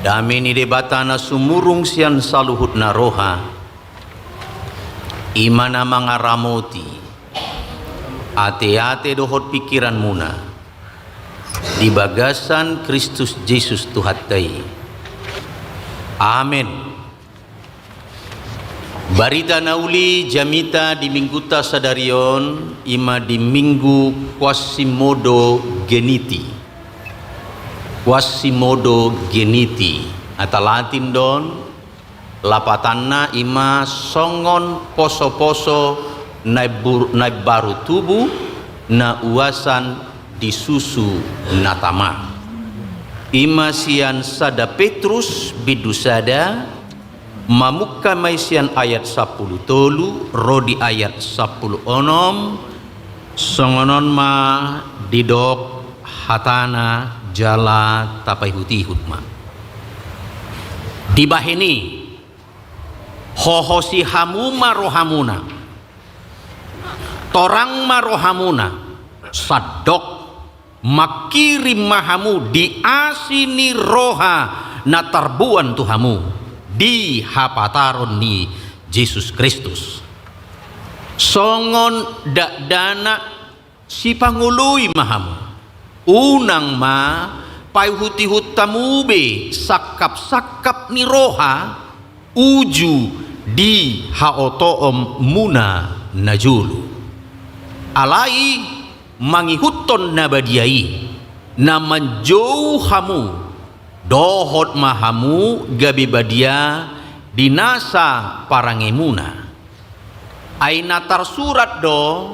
Dame ni Debata na sumurung sian saluhutna roha, i ma na mangaramoti ateate dohot pingkiranmuna di bagasan Kristus Jesus Tuhanta i. Amen. Barita na uli jamita di minggunta sadari on, i ma di Minggu Quasimodogeniti. Quasimodogeniti, hata Latin do on, lapatanna i ma songon posoposo na imbur-, na imbaru tubu, na uasan di susu na tama. I ma sian sada Petrus bindu sada, mamungka ma i sian ayat sampulu tolu ro di ayat sampulu onom, songon on ma didok hatana jala tapaihutihut ma. Dibahen i, hohosi hamu ma rohamuna, torang ma rohamuna, sandok mangkirim ma hamu di asi ni roha na tarboan tu hamu di hapataron ni Jesus Kristus. Songon dakdanak sipangoloi ma hamu. Unang ma paihutihut hamu be sangkapsangkap ni roha uju di haotoonmuna na jolo. Alai mangihuthon na badia i, na manjou hamu, dohot ma hamu gabe badia di nasa parangemuna. Ai na tarsurat do,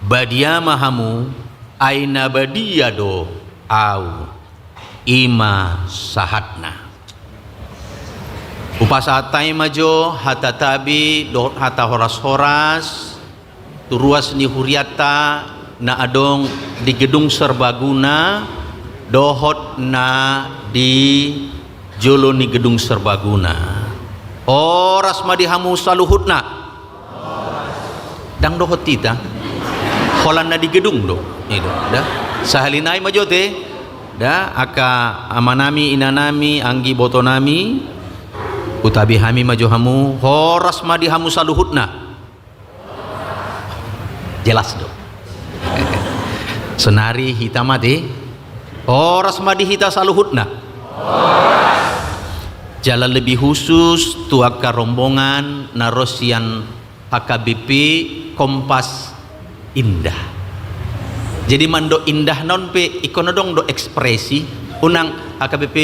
badia ma hamu, ai na badia do ahu. I ma sahatna. Hupasahat hami ma jo hata tabi dohot hata horashoras tu ruas ni hurianta na adong di Gedung Serbaguna dohot na di jolo ni Gedung Serbaguna. Horas ma di hamu saluhutna. Ndang dohot hita. Holan na di gedung do. I do, da. Sahali nai ma jo te. Da, angka amanami, inanami, anggi botonami. Hutabi hami ma jo hamu. Horas ma di hamu saluhutna. Jelas do. Sonari hita ma te. Horas ma di hita saluhutna. Jala lebih khusus tu angka rombongan na ro sian H K B P Kompas Indah. Jadi mandok indahna on pe ingkon adong do ekspresi, unang H K B P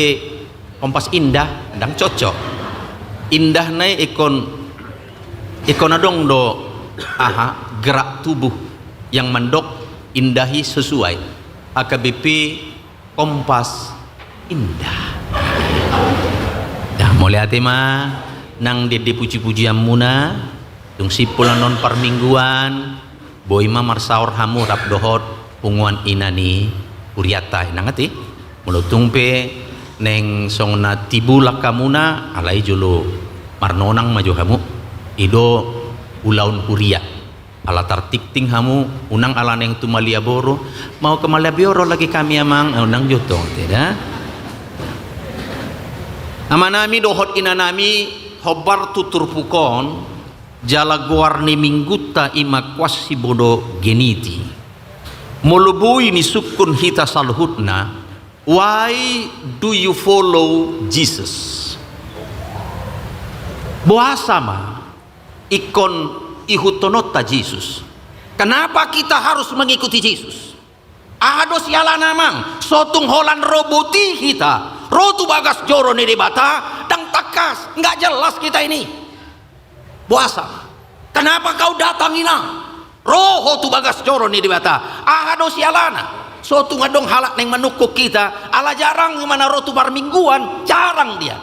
Kompas Indah, ndang cocok. Indahna i ingkon, ingkon adong do aha, gerak tubuh yang mandok indah i sesuai. H K B P Kompas Indah. Dah, mauliate ma nang di ende puji-pujianmuna. Dung simpul annon parmingguan, boi ma marsaor hamu rap dohot punguan ina ni hurianta, inang ate. Molo tung pe naeng songon na tibulak hamuna, alai jolo marnonang ma jo hamu. I do ulaon huria. Ala tartingting hamu, unang ala naeng tu Maliaboro, "Mau ke Maliaboro lagi kami, Amang." Eh, unang jo tong, tidak. Amanami dohot inanami, hombar tu turpuk on, jala goar ni minggunta i ma Quasimodogeniti. Molo boi nisungkun hita saluhutna, "Why do you follow Jesus?" Boasa ma ingkon ihuthononta Jesus? Kenapa kita harus mengikuti Jesus? Aha do sialana, Amang? So tung holan ro boti hita, ro tu bagas joro ni Debata, ndang tangkas, nggak jelas kita ini. Boasa? Kenapa kau datang, Inang? Ro ho tu bagas joro ni Debata. Aha do sialana? So tung adong halak naeng manungkun hita, ala jarang i ma na ro tu parmingguan, jarang dia.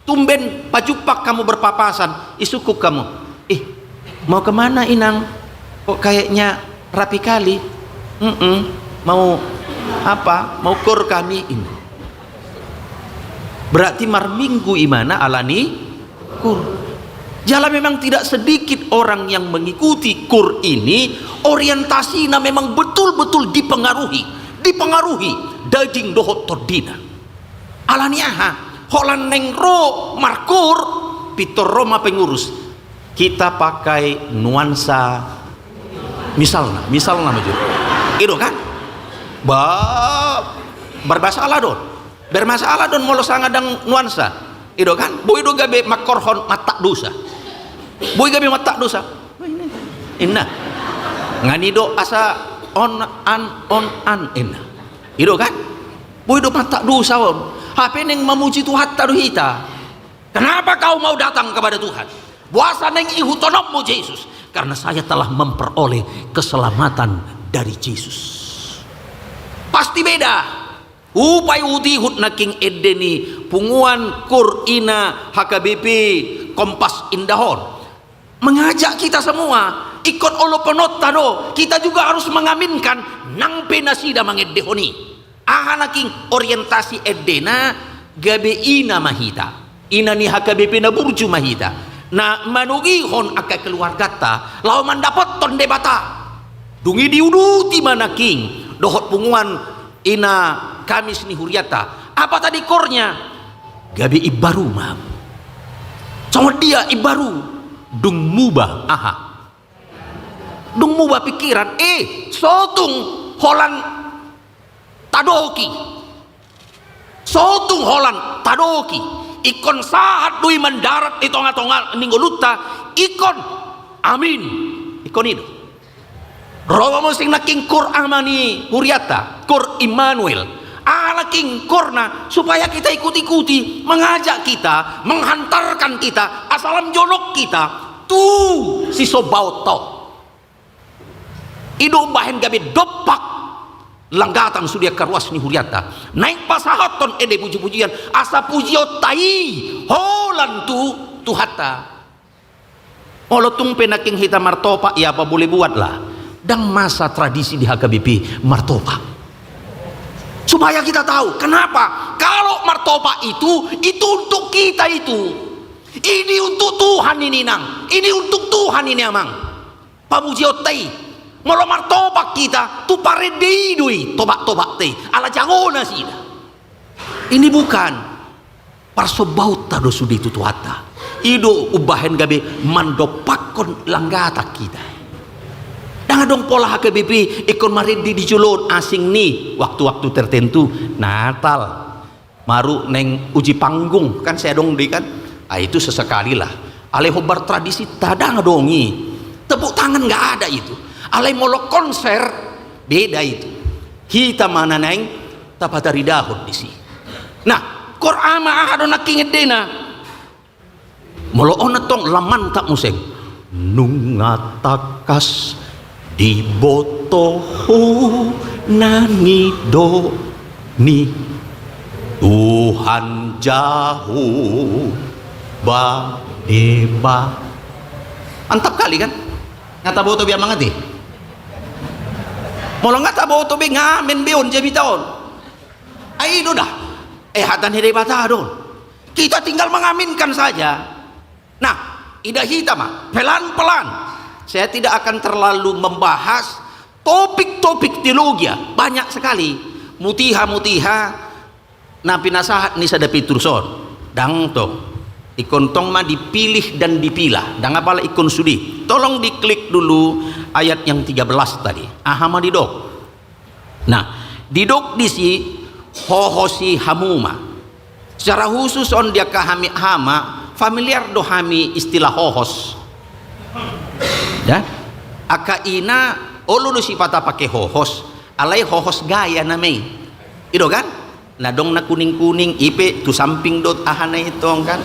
Tumben pajumpang hamu berpapasan, isungkun hamu, "Ih, mau kemana, Inang? Kok kayaknya rapi kali?" "Mm-mm, mau apa? Mau koor kami," ini. Berarti marminggu ibana ala ni koor. Jala memang tidak sedikit orang yang mengikuti koor ini, orientasina memang betul-betul dipengaruhi, dipengaruhi daging dohot tondina. Ala ni aha? Holan naeng ro markoor, pintor ro ma pengurus. Kita pakai nuansa, misalna, misalna maju. I do kan? Ba, bermasalah do on. Bermasalah do on molo sanga ndang nuansa. I do kan? Boi do gabe mangkorhon mantak dosa. Boi gabe mantak dosa. Inna. Nga i do asa on an, on an, inna. I do kan? Boi do mantak dosa on. Hape naeng mamuji Tuhanta do hita. Kenapa kau mau datang kepada Tuhan? Boasa naeng ihuthononmu Jesus? Karena saya telah memperoleh keselamatan dari Jesus. Pasti beda. Hupaihutihut nangkin ende ni punguan koor ina H K B P Kompas Indah on. Mengajak kita semua, ingkon olopononta do, kita juga harus mengaminkan nang pe nasida mangendehon i. Aha nangkin orientasi endena? Gabe ina ma hita, ina ni H K B P na burju ma hita, na manogihon angka keluarganta laho mandapothon Debata. Dung i diuduti ma nangkin dohot punguan ina Kamis ni hurianta. Apa tadi koornya? Gabe imbaru ma. Songon dia imbaru? Dung muba aha? Dung muba pikiran, eh, so tung holan tadok i. So tung holan tadok i. Ingkon sahat do i mandarat di tongatonga ni ngolunta. Ingkon. Amin. Ingkon i do. Ro ma muse nangkin koor ama ni hurianta, koor Immanuel. Ala nangkin koorna, supaya kita ikut-ikuti, mengajak kita, menghantarkan kita, asa lam jonok hita tu sisombaonta on. I do umbahen gabe dompak langgatan sude angka ruas ni hurianta. Naeng pasahathon ende pujipujian, asa pujionta i holan tu Tuhanta. Molo tung pe nangkin hita martopak, ya apa boleh buatlah. Ndang masa tradisi di H K B P martopak. Supaya kita tahu, kenapa? Kalau martopak itu, itu untuk kita itu. Ini untuk Tuhan ini, Nang. Ini untuk Tuhan ini, Amang. Pamujionta i. Molo martopak hita, tu parende i do i topaktopakta i. Ala jago nasida. Ini bukan. Parsombaonta do sude tu Tuhanta. I do umbahen gabe mandompakhon langgatan hita. Ndang adong pola H K B P ingkon marende di jolo on asing ni waktu-waktu tertentu. Natal. Maruk naeng uji panggung, kan sai adong do i kan. Ah, itu sesekali lah. Alai hombar tradisi ta ndang adong i. Tepuk tangan nggak ada itu. Alai molo konser, beda itu. Hita ma na naeng tapataridahon disi. Nah, Qur'an ma aha do nangkin endena. Molo on antong lam mantap muse. Nunga tangkas diboto ho na nido ni Tuhan Jahowa Debata. Mantap kali kan? Nga taboto be amang ate? Molo nga taboto be, ngamen be on jamita on. Ai do da. Eh, hata ni Debata do on. Kita tinggal mengaminkan saja. Nah, ida hita ma, pelan-pelan. Saya tidak akan terlalu membahas topik-topik teologia, banyak sekali. Mutiha-mutiha na pinasahat ni sada Petrus on. Ndang tong. Ingkon tong ma dipilih dan dipilah. Ndang apala ingkon sude. Tolong diklik dulu ayat yang tiga belas tadi. Aha ma didok? Nah, didok disi, hohosi hamu ma. Secara khusus on di angka hami aha ma, familiar do hami istilah hohos. Ya? Angka ina, olo do sipata pake hohos, alai hohos gaya nama i. I do kan? Na adong na kuning-kuning, i pe tu samping do ahana i tong kan.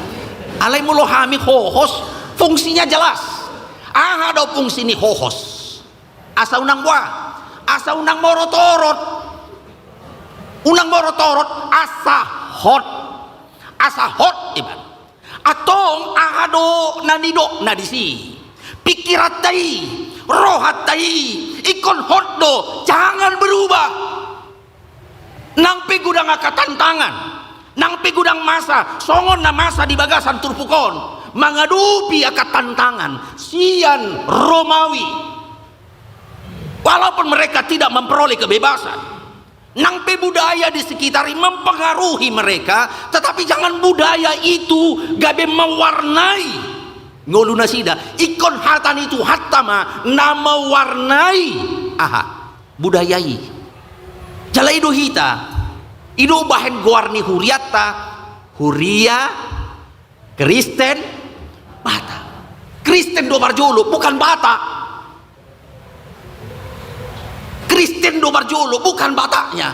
Alai molo hami hohos, fungsinya jelas. Aha do fungsi ni hohos? Asa unang boha, asa unang morot-orot. Unang morot-orot, asa hot. Asa hot iba. Antong aha do na nidokna disi? Pingkiranta i, rohanta i, ingkon hot do, jangan berubah. Nang pe godang angka tantangan, nang pe godang masa, songon na masa di bagasan turpuk on, mangadopi angka tantangan sian Romawi. Walaupun mereka tidak memperoleh kebebasan, nang pe budaya di sekitar i mempengaruhi mereka, tetapi jangan budaya itu gabe mewarnai ngolu nasida. Ingkon hata ni Tuhanta ma na mewarnai, aha, budaya i. Jala i do hita, i do bahen goar ni hurianta, huria Kristen Batak. Kristen do parjolo, bukan Batak. Kristen do parjolo, bukan Bataknya.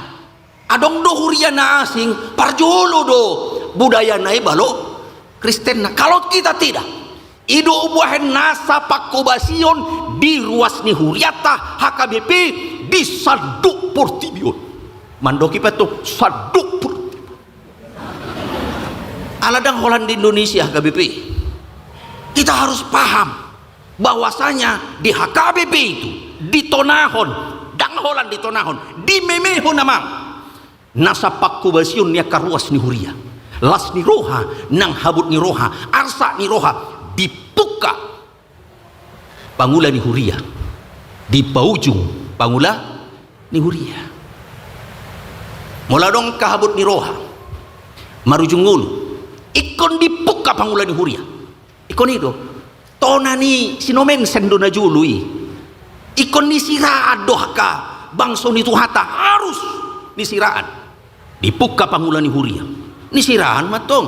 Adong do huria na asing, parjolo do budayana i molo Kristen. Nah, kalau kita tidak, i do umbahen nasa pangkobasion di ruas ni hurianta H K B P di sandok portibi on. Mandoki pe tu sandok portibi on. Ala ndang holan di Indonesia H K B P. Kita harus paham bahwasanya di H K B P itu ditonahon, ndang holan ditonahon, dimemehon amang. Nasa pangkobasion ni angka ruas ni huria. Las ni roha, nang habot ni roha, arsak ni roha, dipungka pangula ni huria. Dipaujung pangula ni huria. Molo adong angka habot ni roha, marujung ngolu, ingkon dipungka pangula ni huria. Ingkon i do. Tona ni si Nommensen do na jolo i. Ingkon ni siraan do angka bangso ni Tuhanta, harus ni siraan. Dipungka pangula ni huria. Ni siraan ma tong.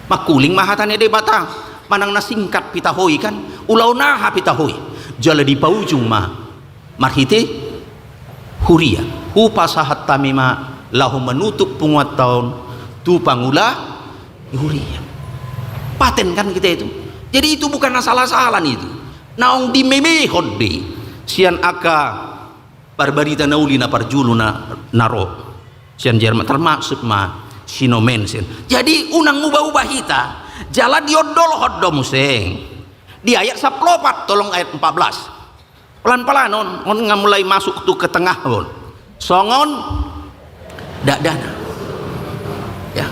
Mangkuling ma hata ni Debata. Manang na singkat pe taho i kan. Ulaon aha pe taho i. Jala dipaujung ma marhite huria. Hupasahat hami ma laho manutup punguanta on tu pangula ni huria. Paten kan kita itu. Jadi itu bukan asal-asalan itu. Naung dimemehon be sian angka parbarita na uli na parjolo na, na ro sian Jerman, termasuk ma si Nommensen. Jadi unang uba-uba hita, jala diondolhon do muse. Di ayat sampulu opat, tolong ayat empat belas. Pelan-pelan on, on nga mulai masuk tu ke tengah on. Songon dakdanak. Ya.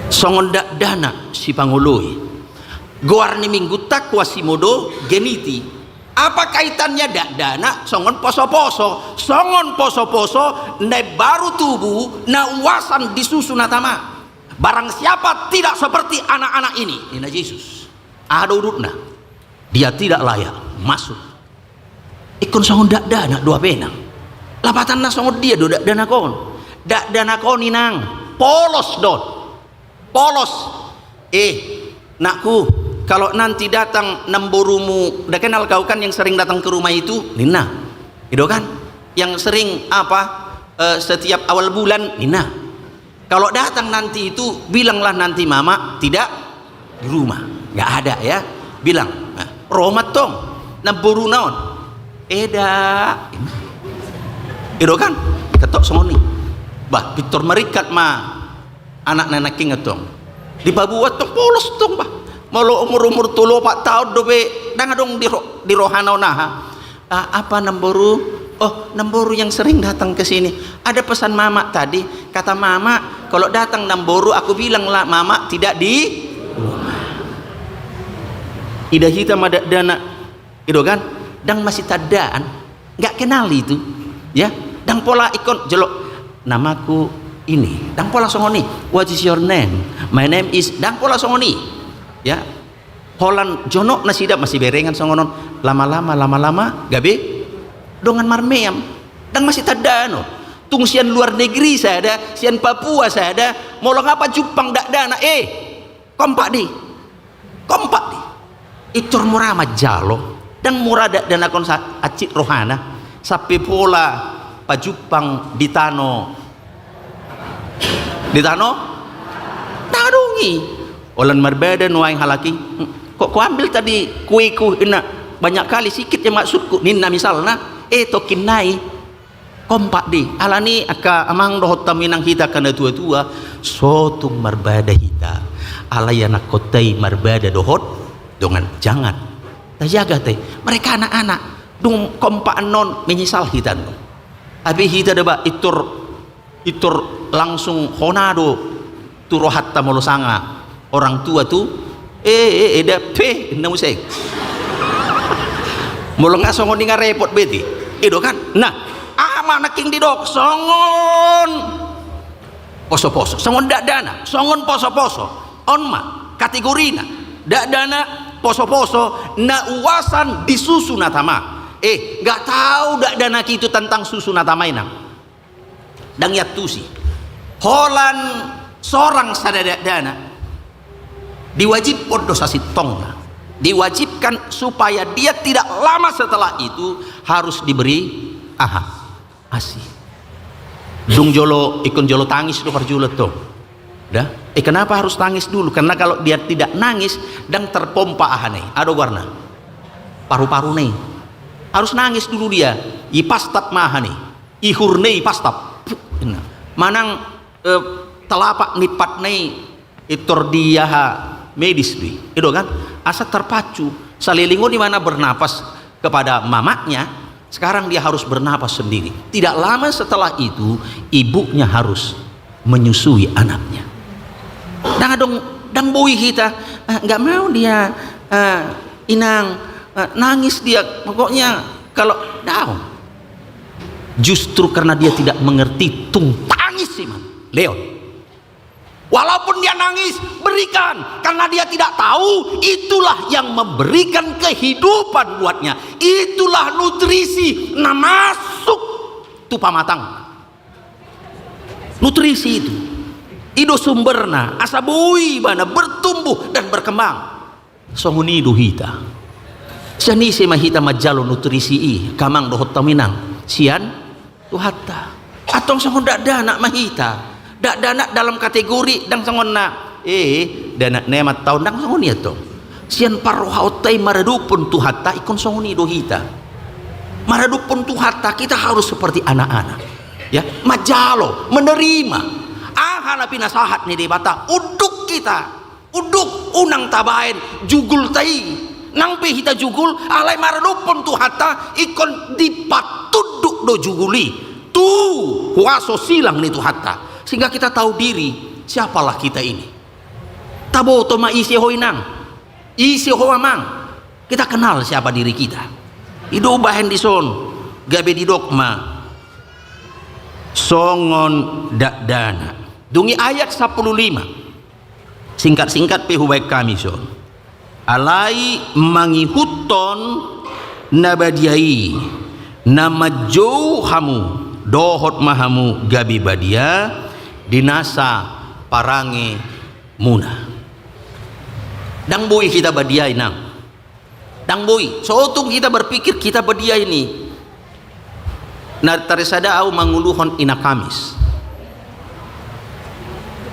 Songon dakdanak sipangoloi. Goar ni minggunta Quasimodogeniti. Apa kaitannya dakdanak songon poso-poso? Songon poso-poso na baru tubu, na uasan di susu na tama. Barang siapa tidak seperti anak-anak ini, ninna Jesus. Aha do udutna? Dia tidak layak masuk. Ingkon songon dakdanak do hape, inang. Lapatanna songon dia do dakdanak on? Dakdanak on, inang, Polos do on. Polos. "Eh, nakku, kalau nanti datang namborumu, dah kenal kau kan yang sering datang ke rumah itu?" ninna. I do kan? "Yang sering apa, eh, setiap awal bulan?" ninna. "Kalau datang nanti itu, bilanglah nanti mama tidak di rumah." Nggak ada ya. Bilang, nah, ro ma antong namboruna on. "Eda." I do kan? Ketok songon i. Bah, pintor maringkat ma anak na nangkin antong. Dipaboa antong polos antong, bah. Molo umur-umur tolu opat taon dope, ndang adong di ro-, di rohana on aha. "Ah, apa namboru?" "Oh, namboru yang sering datang ke sini. Ada pesan mama tadi. Kata mama, kalau datang namboru, aku bilanglah mama tidak di rumah." Ida hita ma dakdanak. I do kan? Ndang masitandaan. Nggak kenal itu. Ya, ndang pola ingkon jolo, "Namaku ini." Ndang pola songon i. "What is your name?" "My name is," ndang pola songon i. Ya. Holan jonok nasida masiberengan songon on. Lama-lama, lama-lama, gabe dongan marmeam. Ndang masitandaan on. Tung sian luar negeri sada, sian Papua sada, molo nga pajumpang dakdanak, "Eh, kompak di. Kompak di." Pintor mura manjalo. Ndang mura dakdanak on sa-, hansit rohana. Sampe pola pajumpang di tano, di tano, ndang adong i. "Holan marbada nuaeng halak i. Kok kau ambil tadi kueku?" ninna. "Banyak kali, sikit ya maksudku," ninna misalna. Eh, tongkin nai. Kompak di. Alani angka amang dohot hamu inang hita angka na tua-tua, so tung marbada hita. Alai anakkonta i marbada dohot dongan. Jangan. Tajaga te. Mereka anak-anak. Dung kompak annon, menyesal hita annon. Tapi hita da ba, pintor, pintor langsung hona do tu rohanta molo sanga orang tua tu, eh, eh, eda pe, ninna muse. Molo nga songon i nga repot berarti. I do kan? Nah, aha ma nangkin didok songon poso-poso, songon dakdanak, songon poso-poso. On ma kategorina. Dakdanak, poso-poso, na uasan di susu na tama. Eh, nggak tahu dakdanak itu tentang susu na tama, inang. Ndang iantusi. Holan sorang sada dakdanak, diwajibhon do sasintongna. Diwajibkan supaya dia tidak lama setelah itu harus diberi aha? Asi. Dung jolo, ingkon jolo tangis do parjolo antong. Da? Eh, kenapa harus tangis dulu? Karena kalau dia tidak nangis, ndang terpompa aha na i. Aha do goarna? Paru-paruna i. Harus nangis dulu dia. Ipastap ma aha na i. Ihurna i ipastap. Puk, ninna. Manang, eh, telapak ni patna i pintor di aha, medis do i. I do kan? Asa terpacu. Saleleng on i mana bernapas kepada mamanya, sekarang dia harus bernapas sendiri. Tidak lama setelah itu, ibunya harus menyusui anaknya. Ndang adong, ndang boi hita, "Eh, nggak mau dia, eh, inang, eh, nangis dia, pokoknya kalau," daong. Justru karena dia tidak mengerti, tung tangis i ma. Leon. Walaupun dia nangis, berikan. Karena dia tidak tahu, itulah yang memberikan kehidupan buatnya. Itulah nutrisi na masuk tu pamatang. Nutrisi itu. I do sumberna, asa boi ibana bertumbuh dan berkembang. Songon i do hita. Sian ise ma hita manjalo nutrisi i, angka amang dohot hamu inang? Sian Tuhanta. Antong songon dakdanak ma hita. Dakdanak dalam kategori, ndang songon na, eh, danak na i ma antong, ndang songon i antong. Sian parrohaonta i maradophon Tuhanta, ingkon songon i do hita. Maradophon Tuhanta, kita harus seperti anak-anak. Ya, manjalo, menerima. Aha na pinasahat ni Debata, unduk hita. Unduk, unang tabaen jugulta i. Nang pe hita jugul, alai maradophon Tuhanta, ingkon dipatunduk do jugul i tu huaso silang ni Tuhanta. Sehingga kita tahu diri, siapalah kita ini. Taboto ma ise ho inang, ise ho amang. Kita kenal siapa diri kita. I do umbahen dison, gabe didok ma songon dakdanak. Dung i ayat sampulu lima. Singkat-singkat pe hubaen hami son. Alai mangihuthon na badia i, na manjou hamu, dohot ma hamu gabe badia, di nasa parange muna. Ndang boi hita badia, inang. Ndang boi. Sotung hita berpikir hita badia ini. Na tarsada au manguluhon ina Kamis.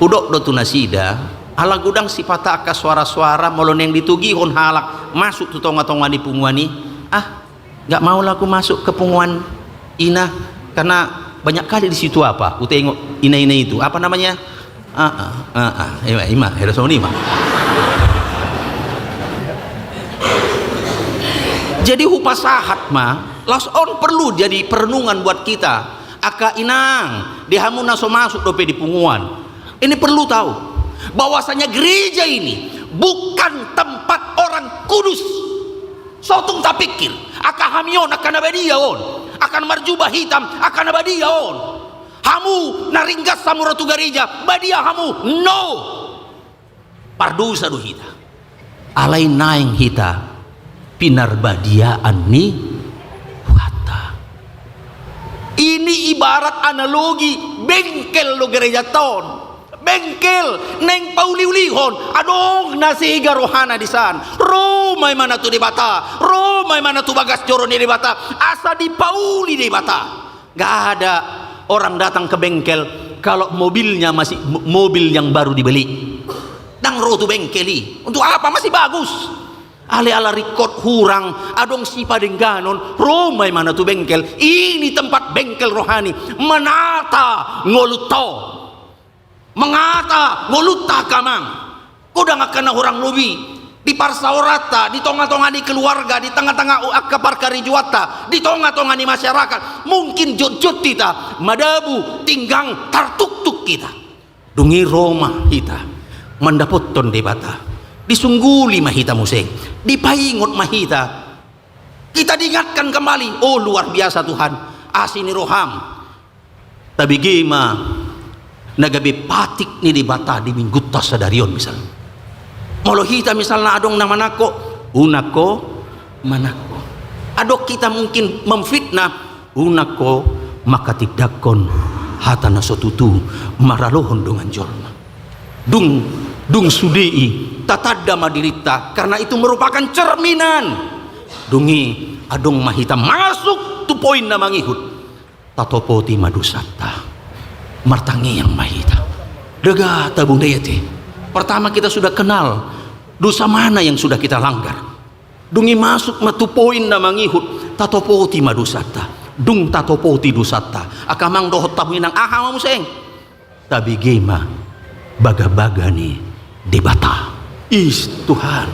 Hudok do tu nasida, ala godang sipata angka suara-suara molo naeng ditogihon halak masuk tu tonga-tonga ni punguan i. Ah, nggak maulah aku masuk ke punguan ina, karena banyak kali di situ apa, kutengok ina-ina itu, apa namanya? Ah, ah, ah, ah. Ima, ima, hera songoni ma. Jadi hupasahat ma, laos on perlu jadi perenungan buat kita. Angka inang, di hamu na so masuk dope di punguan. Ini perlu tahu bahwasanya gereja ini bukan tempat orang kudus. Sotung tapikir, angka hami on, angka na badia on, angka na marjubah hitam, angka na badia on. Hamu na ringgas hamu ro tu gareja, badia hamu, no. Pardosa do hita. Alai naeng hita pinarbadiaan ni Tuhanta. Ini ibarat analogi bengkel do gerejanta on. Bengkel, naeng pauli-ulihon, adong na sega rohana di san. Ro ma imana tu Debata, ro ma imana tu bagas joro ni Debata, asa dipauli Debata. Nggak ada orang datang ke bengkel kalau mobilnya masih mo-, mobil yang baru dibeli. Ndang ro tu bengkel i. Untuk apa? Masih bagus. Alai ala ringkot hurang, adong sipadengganon, ro ma imana tu bengkel. Ini tempat bengkel rohani. Menata ngolunta on. Menata ngolunta angka amang. Godang angka na hurang lobi. Di parsaoranta, di tonga-tonga ni keluarga, di tengah-tengah angka parkarejoanta, di tonga-tonga ni masyarakat. Mungkin jotjot hita, madabu, tinggang, tartuktuk hita. Dung i ro ma hita mandapothon Debata. Disungguli ma hita muse. Dipaingot ma hita. Kita diingatkan kembali, oh, luar biasa Tuhan, asi ni roham. Tabege ma na gabe patik ni Debata di minggunta sadari on, misalna. Molo hita misalna adong na manangko, unang ho manangko. Adong hita mungkin memfitnah, unang ho manghatindanghon hata na so tutu maralohon dongan jolma. Dung, dung sude i, tatanda ma dirinta, karena itu merupakan cerminan. Dung i, adong ma hita masuk tu poin na mangihut. Tatopoti ma dosanta. Martangiang ma hita. Dega tabune ate. Pertama kita sudah kenal dosa mana yang sudah kita langgar. Dung i masuk ma tu poin na mangihut, tatopoti ma dosanta. Dung tatopoti dosanta, angka amang dohot hamu inang, aha ma muse? Tabege ma bagabaga ni Debata. Is, Tuhan,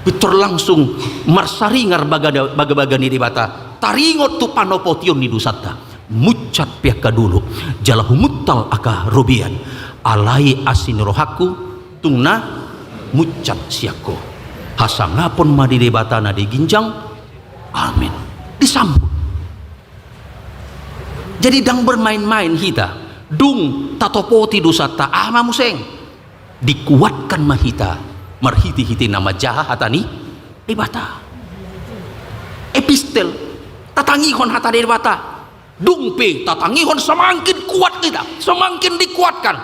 pintor langsung marsaringar baga-, bagabaga ni Debata. Taringot tu panopotion ni dosanta. Munsat pe angka dolok, jala humuntal angka robean. Alai asi ni rohangku, tung na munsat sian Ho. Hasangapon ma di Debata na di ginjang. Amin. Disambut. Jadi ndang bermain-main hita. Dung tatopoti dosanta, aha ma muse? Dikuatkan ma hita marhite-hite na manjaha hata ni Debata. Epistel, tatangihon hata ni Debata. Dung pe tatangihon, semakin kuat kita, semakin dikuatkan.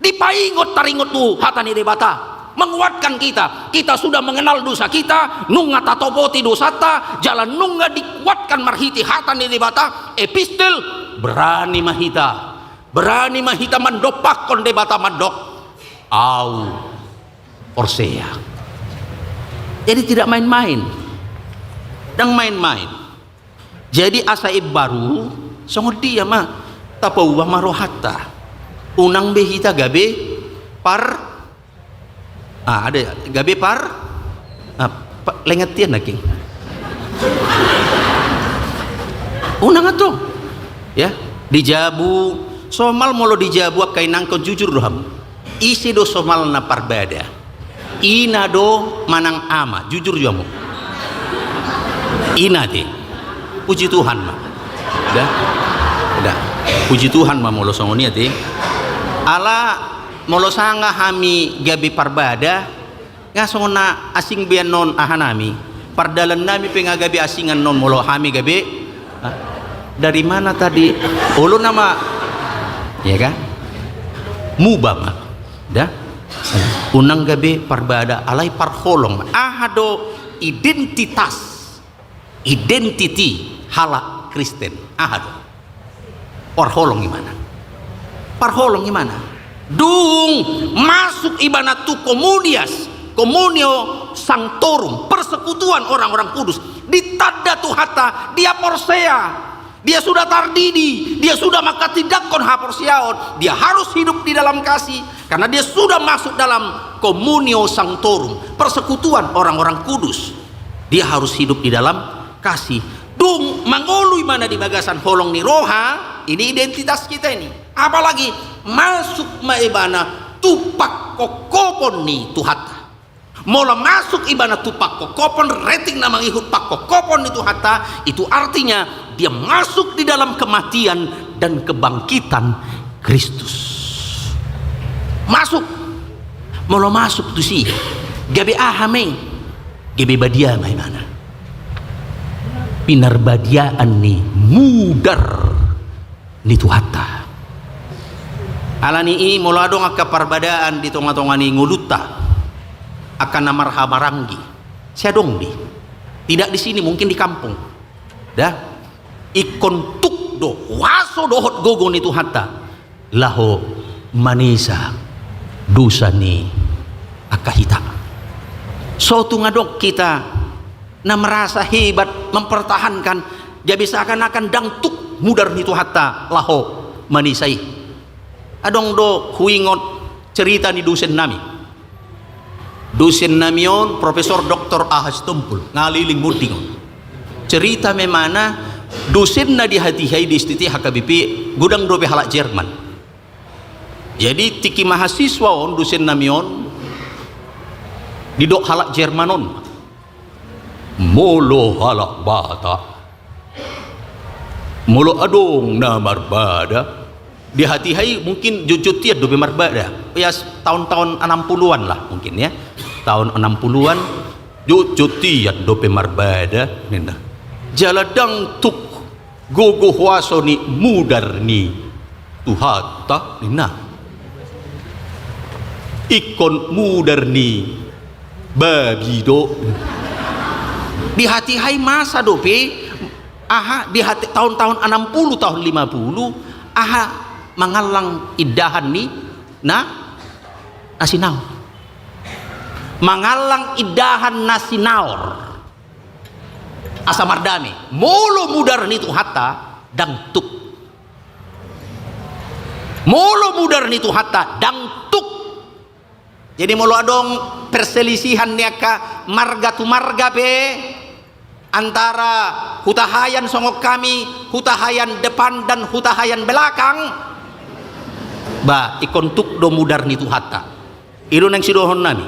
Dipaingot, taringot tu hata ni Debata, menguatkan kita. Kita sudah mengenal dosa kita, nunga tatopoti dosanta, jala nunga dikuatkan marhite hata ni Debata, epistel, berani ma hita. Berani ma hita mandompakhon Debata mandok, au porsea. Jadi tidak main-main. Ndang main-main. Jadi asa imbaru, songon dia ma, tapaubah ma rohanta. Unang be hita gabe par-, ah, ada ya, gabe par-, ah, pa-, lengat dia nangkin. Unang ato. Ya, di jabu, somal molo di jabu angka inangkon, jujur do hamu. Ise do somalna parbada? Ina do manang ama? Jujur jo hamu. Ina ate. Puji Tuhan ma. Da. Da. Puji Tuhan ma molo songon i ate. Ala molo sanga hami gabe parbada, nga songon na asing be annon aha nami. Pardalan nami pe nga gabe asing annon molo hami gabe. Ah, dari mana tadi? Olo nama. Ya kan? Muba ma, da? Unang gabe parbada, alai parholong. Aha do identitas, identiti halak Kristen? Aha do? Parholong ibana. Parholong ibana. Dung masuk ibana tu komunias, communio sanctorum, persekutuan orang-orang kudus, ditanda Tuhanta, dia porsea. Dia sudah tardidi, dia sudah manghatindanghon haporseaon, dia harus hidup di dalam kasih, karena dia sudah masuk dalam communio sanctorum, persekutuan orang-orang kudus. Dia harus hidup di dalam kasih. Dung mangolu ibana di bagasan holong ni roha, ini identitas kita ini. Apalagi masuk ma ibana tu pangkophopon ni Tuhanta. Molo masuk ibana tu pangkophopon, reting na mangihut pangkophopon ni Tuhanta, itu artinya dia masuk di dalam kematian dan kebangkitan Kristus. Masuk. Molo masuk tusi, gabe aha ma i? Gabe badia ma ibana. Pinarbadiaan ni mudar ni Tuhanta. Alani i, molo adong angka parbadaan di tonga-tonga ni ngolunta, angka na marhahamaranggi, sai adong be. Tidak di sini, mungkin di kampung. Da, ingkon tuk do huaso dohot gogo ni Tuhanta laho manesa dosa ni angka hita. So tung adong hita na merasa hebat mempertahankan, gabe seakan-akan ndang tuk mudar ni Tuhanta laho manesa i. Adong do huingot cerita ni dosen nami. Dosen nami on Profesor Doktor Aha Sitompul, nga leleng monding on. Cerita ma ibana, dosenna di hatiha i di S T T H K B P, godang dope halak Jerman. Jadi tingki mahasiswa on dosen nami on, didok halak Jerman on, molo halak Batak, molo adong na marbada, di hatiha i mungkin jotjot tian dope marbada. Ya, tahun-tahun enam puluhan lah mungkin ya. Tahun enam puluhan, jotjot tian dope marbada, ninna. Jala ndang tuk gogo huaso ni mudar ni Tuhanta, ninna. Ingkon mudar ni babi do. Di hatiha i masa dope, aha, di hati, tahun-tahun enam puluh, tahun lima puluh, aha, mangallang indahan ni na, na sinaor. Mangallang indahan na sinaor. Asa mardame. Molo mudar ni Tuhanta, ndang tuk. Molo mudar ni Tuhanta, ndang tuk. Jadi molo adong perselisihan ni angka marga tu marga pe, antara hutahayan songon hami, hutahayan depan dan hutahayan belakang, ba, ingkon tuk do mudar ni Tuhanta. I do naeng sidohonon nami.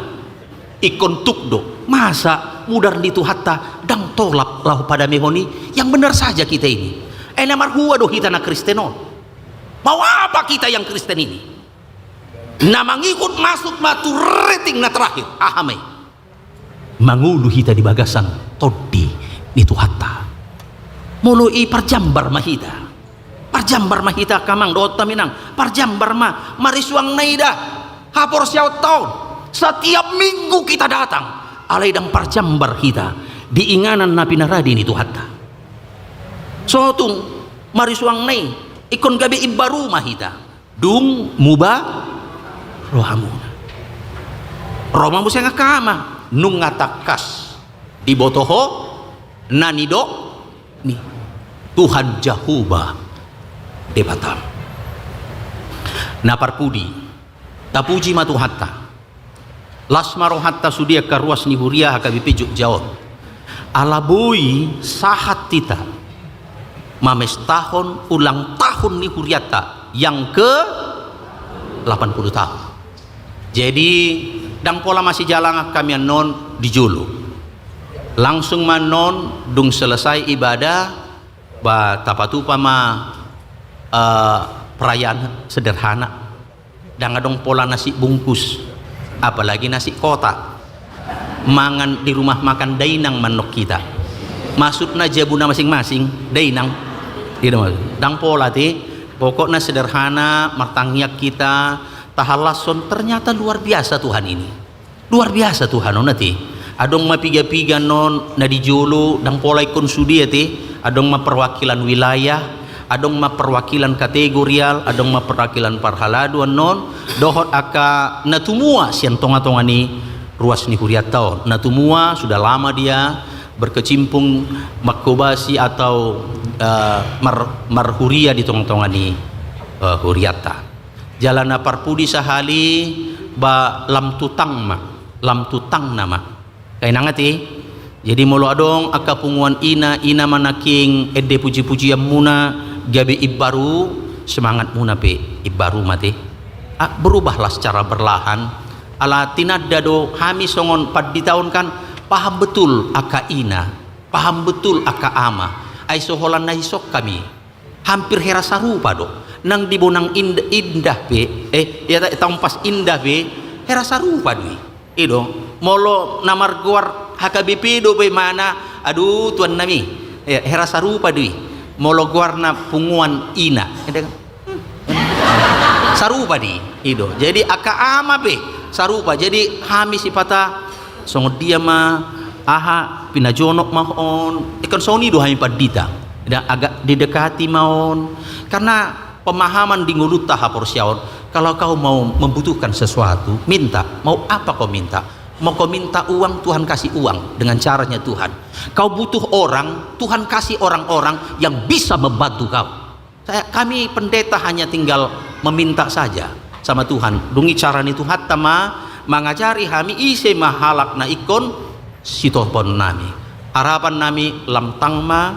Ingkon tuk do. Masa mudar ni Tuhanta ndang tolap laho padamehon i? Yang benar saja kita ini. Ai na marhua do hita na Kristen on. Mau apa kita yang Kristen ini? Na mangihut masuk ma tu reting na terakhir. Aha ma i? Mangolu hita di bagasan Tondi ni Tuhanta. Molo i parjambar ma hita. Parjambar ma hita angka amang dohot hita inang. Parjambar ma, marisuang na i da haporseaonta on. Setiap minggu kita datang, alai ndang parjambar hita di inganan na pinarade ni Tuhanta. So tung marisuang na i, ingkon gabe imbaru ma hita. Dung muba rohamuna. Ro ma muse angka amang, nunga tangkas diboto ho na nidok ni Tuhan Jahowa Debatam. Na parpudi, tapuji ma Tuhanta. Las ma rohanta sude angka ruas ni huria H K B P Jogja on. Ala boi sahat hita mamestahon ulang tahun ni hurianta yang ke delapan puluh tahun. Jadi, ndang pola masijalangan hami annon di jolo. Langsung ma annon, dung selesai ibadah, ba, tapatupa ma, eh, perayaan sederhana. Ndang adong pola nasi bungkus, apalagi nasi kotak. Mangan di rumah makan dainang ma annon hita. Maksudna jabu na masing-masing, dainang. Gitu maksud. Ndang pola, ate. Pokokna sederhana, martangiang hita, Tahalashon, ternyata luar biasa Tuhan ini. Luar biasa Tuhan on ate. Adong ma piga-piga non na di jolo, ndang pola ingkon sude ate. Adong ma perwakilan wilayah, adong ma perwakilan kategorial, adong ma perwakilan parhalado annon, dohot angka na tumua sian tonga-tonga ni ruas ni hurianta on. Na tumua, sudah lama dia berkecimpung, mangkobasi atau, eh, mar-, marhuria di tonga-tonga ni, eh, hurianta. Jala na parpudi sahali, ba lam tutang ma, lam tutangna ma. Kainang ate. Jadi molo adong angka punguan ina, ina ma nangkin ende puji-pujianmuna, gabe imbaru, semangatmuna pe imbaru ma ate. Ah, berubahlah secara berlahan. Ala tinanda do hami songon pandita on kan, paham betul angka ina, paham betul angka ama. Ai so holan na dison hami. Hampir hera sarupa do. Nang di Bonang Ind-, Indah pe, eh, ya, ta-, Tahun Pas Indah pe, hera sarupa do i. I do, molo na margoar H K B P dope imana, aduh, tuan nami, eh, hera sarupa do i. Molo goarna punguan ina, eda kan? Hmm. Sarupa do i, i do. Jadi, angka ama pe sarupa. Jadi, hami sipata songon dia ma, aha, pinajonok ma on, ingkon songon i do hami pandita. Eda, agak didekati ma on. Karena pemahaman di ngolunta haporseaon, kalau kau mau membutuhkan sesuatu, minta. Mau apa kau minta? Mau kau minta uang, Tuhan kasih uang dengan caranya Tuhan. Kau butuh orang, Tuhan kasih orang-orang yang bisa membantu kau. Saya, kami pendeta hanya tinggal meminta saja sama Tuhan. Dung i cara ni Tuhanta ma mangajari hami ise ma halak na ingkon sitoponon nami. Harapan nami lam tang ma,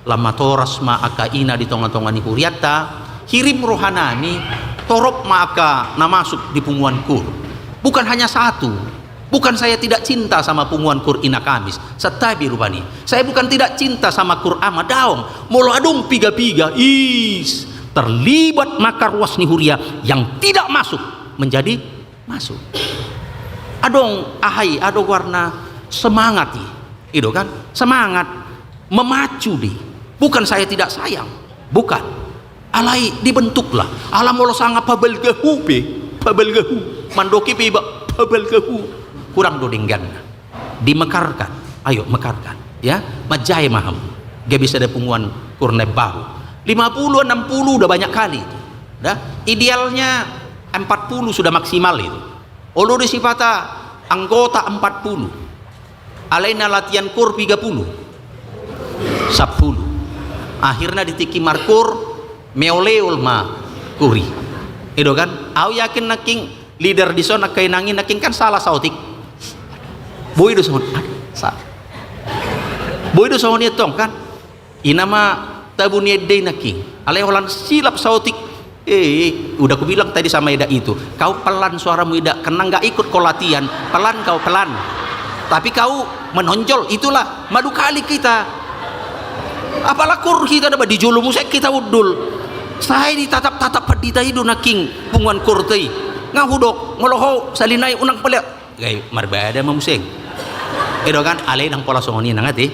lam matoras ma angka ina di tonga-tonga ni hurianta, hirim roha nami, torop ma angka na masuk di punguan kur. Bukan hanya satu. Bukan saya tidak cinta sama punguan kur Ina Kamis, santabi rupani. Saya bukan tidak cinta sama kur ama, daong. Molo adong piga-piga, is, terlibat ma angka ruas ni huria yang tidak masuk menjadi masuk. Adong, aha i, adong goarna semangat i. I do kan? Semangat. Memacu do i. Bukan saya tidak sayang. Bukan. Alai dibentuklah. Ala molo sanga pabalgahu pe, pabalgahu. Mandoki pe iba pabalgahu. Kurang do dengganna. Dimekarkan. Ayo, mekarkan. Ya, manjae ma hamu. Gabe sada punguan kur na imbaru. Lima puluh, enam puluh udah banyak kali itu. Dah, idealnya empat puluh sudah maksimal itu. Olo do sipata anggota empat puluh. Alai na latihan kur piga puluh. Sampulu. Akhirna di tingki markur, meoleol ma kur i. I do kan? Au yakin nangkin leader dison, angka inang i nangkin kan salah saotik. Boi do songon, aduh, sa-, boi do songon i tong kan? Ina ma tabu ni ende i nangkin. Alai holan silap saotik. Eh, udah kubilang tadi sama eda itu, kau pelan suaramu, eda, karena nggak ikut kau latihan. Pelan kau, pelan. Tapi kau menonjol, itulah. Malu kali kita. Apala kur hita da ba di jolo muse hita undul. Sai ditatap-tatap pandita i do nangkin punguan kurta i. Nga hudok, molo ho, sali nai unang pele. Gai marbada ma muse. I do kan, alai ndang pola songon i nang ate.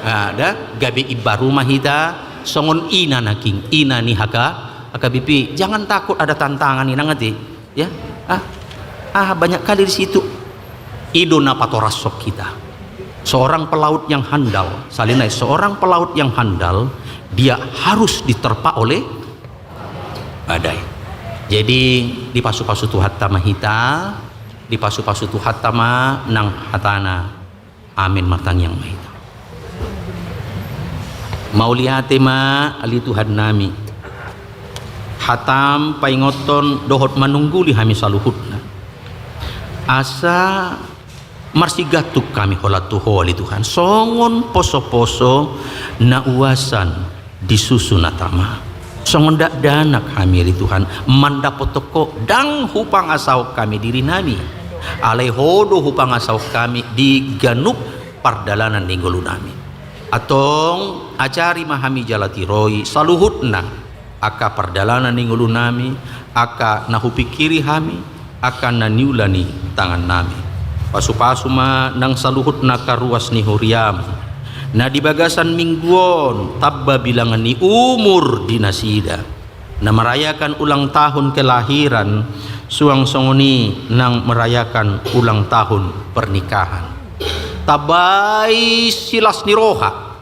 Ah, da, gabe imbaru ma hita, songon ina nangkin, ina ni H K, H K B P. Jangan takut ada tantangan i nang ate. Ya, ah, ah, banyak kali di situ. I do na patorashon hita. Seorang pelaut yang handal, sali nai, seorang pelaut yang handal, dia harus diterpa oleh badai. Jadi, dipasu-pasu Tuhanta ma hita, dipasu-pasu Tuhanta ma nang hatana. Amin, martangiang ma hita. Mauliate ma ale Tuhan nami. Hatam paingothon dohot manungguli hami saluhutna. Asa marsigantung hami holan tu Ho ale Tuhan. Songon poso-poso na uasan di susu na tama. Songon dakdanak hami ale Tuhan, mandapothon Ho, ndang hupangasahon hami diri nami. Alai Ho do hupangasahon hami di ganup pardalanan ni ngolu nami. Antong ajari ma hami jala tiroi saluhutna angka pardalanan ni ngolu nami, angka na hupingkiri hami, angka na niula ni tangan nami. Pasu-pasu ma nang saluhutna angka ruas ni huriaM, na di bagasan minggu on tamba bilangan ni umur di nasida, na merayakan ulang tahun kelahiran Suang songon i nang merayakan ulang tahun pernikahan. Tambai silas ni roha,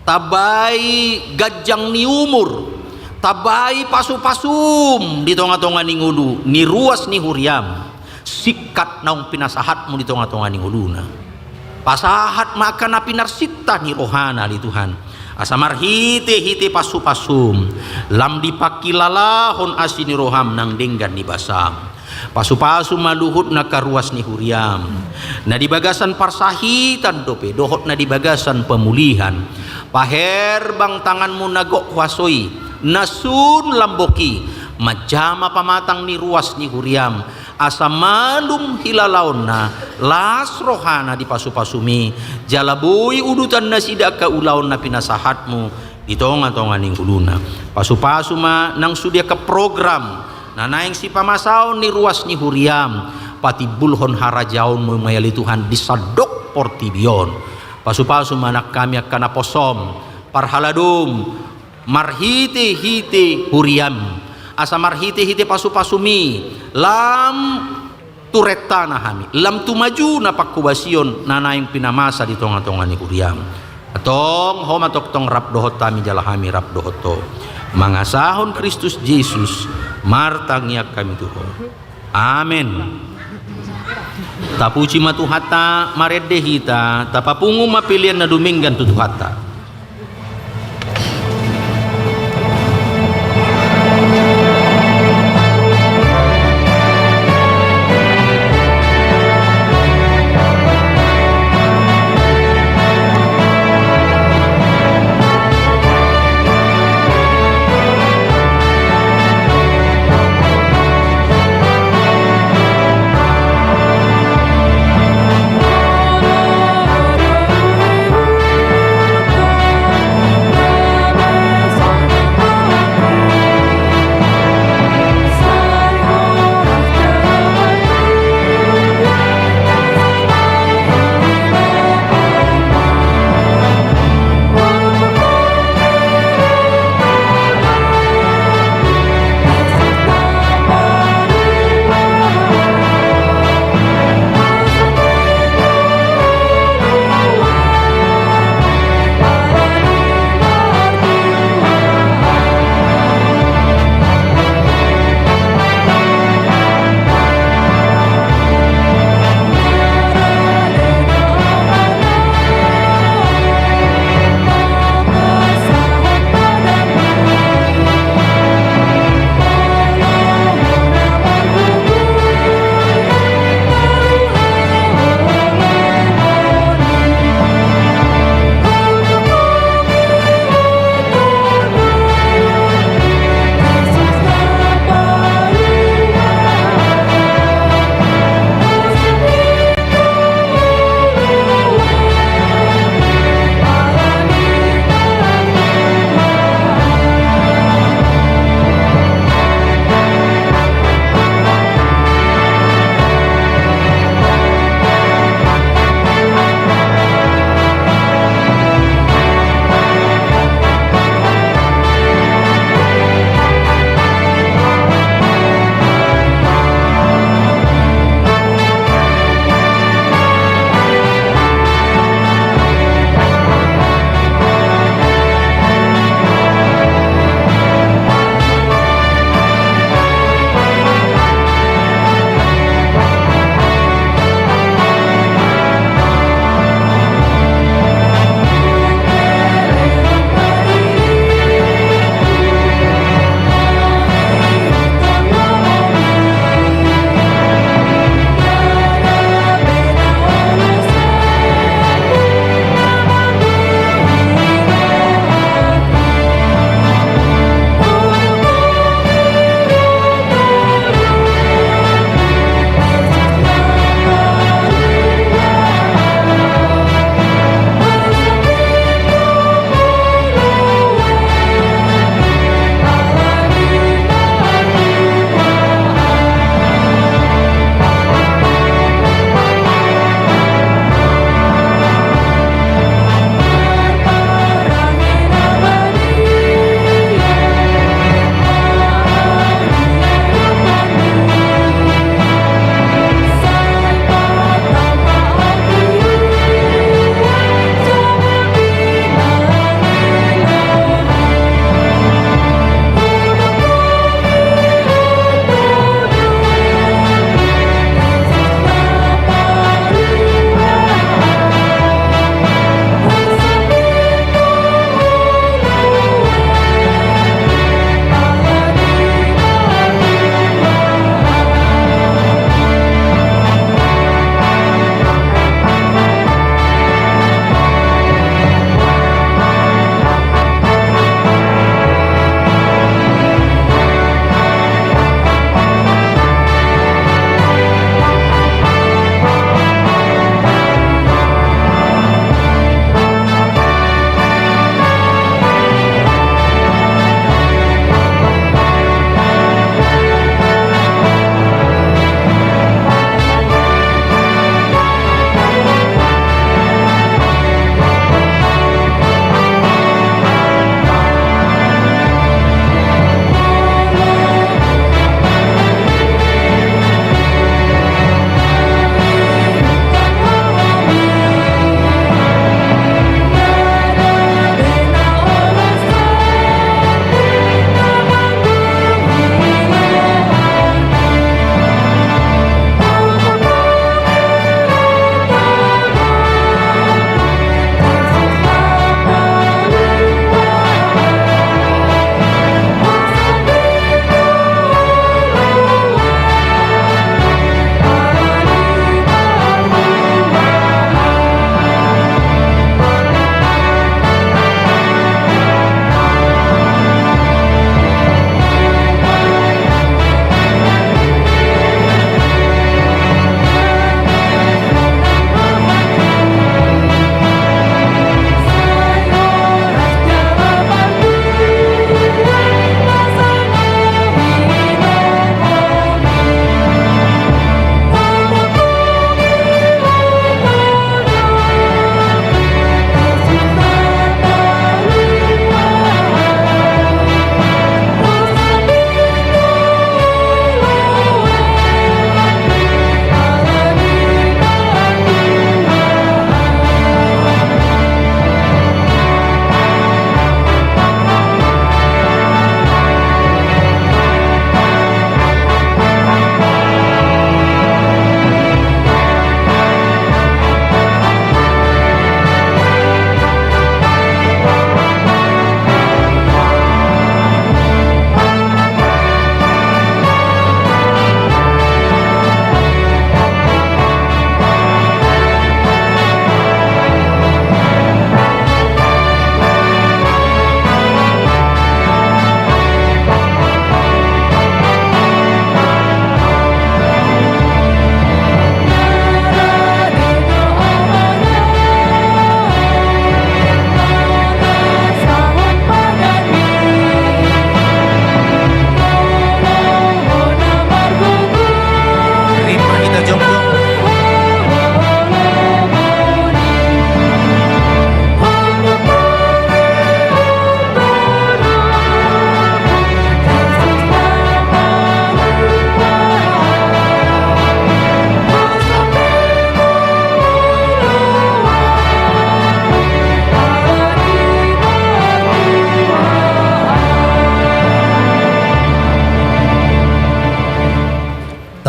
tambai ganjang ni umur, tambai pasu-pasum di tonga-tonga ni ngolu ni ruas ni huriam, singkat naung pinasahatmu di tonga-tonga ni ngoluna. Pasahat ma angka na pinarsinta ni rohana di Tuhan, asa marhite-hite pasu-pasum lam dipangkilalahon asi ni roham nang denggan ni basam. Pasu-pasu ma luhut na angka ruas ni huriam, na di bagasan parsahitan dope dohot na di bagasan pamulihan. Paherbang tanganmu na gok huaso i, na sun lambok i, manjama pamatang ni ruas ni huriam, asa malum hilalaonna, las rohana dipasu-pasumi, jala boi udutan nasida angka ulaon na pinasahatmu di tonga-tonga ni ngoluna. Pasu-pasu ma nang sude angka program na naeng sipamasaon ni ruas ni huriam, patimbulhon harajaonmu ma i ale Tuhan di sandok portibi on. Pasu-pasu ma nang hami angka naposom, parhaladom, marhite-hite huriam, asa marhite-hite pasu-pasumi lam tu rentana hami, lam tu majuna pangkobasion na naeng pinamasa di tonga-tonga ni huriam. Antong ho ma tongtong rap dohot hami jala hami rap dohot ho. Mangasahon Kristus Jesus, martangiang hami tu ho. Amen. Tapuji ma Tuhanta, marende hita, tapapungu ma pelean na dumenggan tu Tuhanta.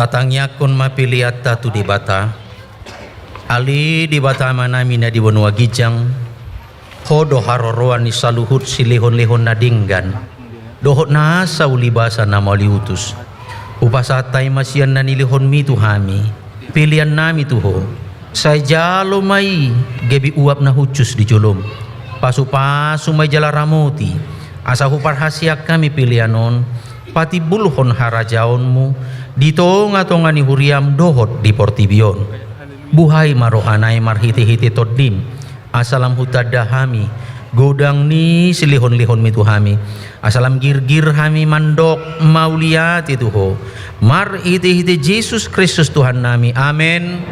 Tatangiangkon ma peleanta tu Debata. Ale Debata Amanami na di banua ginjang, Ho do haroroan ni saluhut silehonlehon na denggan dohot nasa ulibasa na mauliutus. Hupasahat hami ma sian na nilehonmi tu hami peleannami tu Ho. Sai jalo ma i gabe uap na hushus di jolom. Pasupasu ma i jala ramoti, asa huparhaseang hami pelean on patimbulhon harajaonmu di tongatonga ni huriam dohot di portibi on. Buhai ma rohanami marhitehite Tondim, asa lam hutanda hami godang ni silehonlehonmi tu hami, asa lam girgir hami mandok mauliate tu Ho, marhitehite Jesus Kristus Tuhannami. Amen.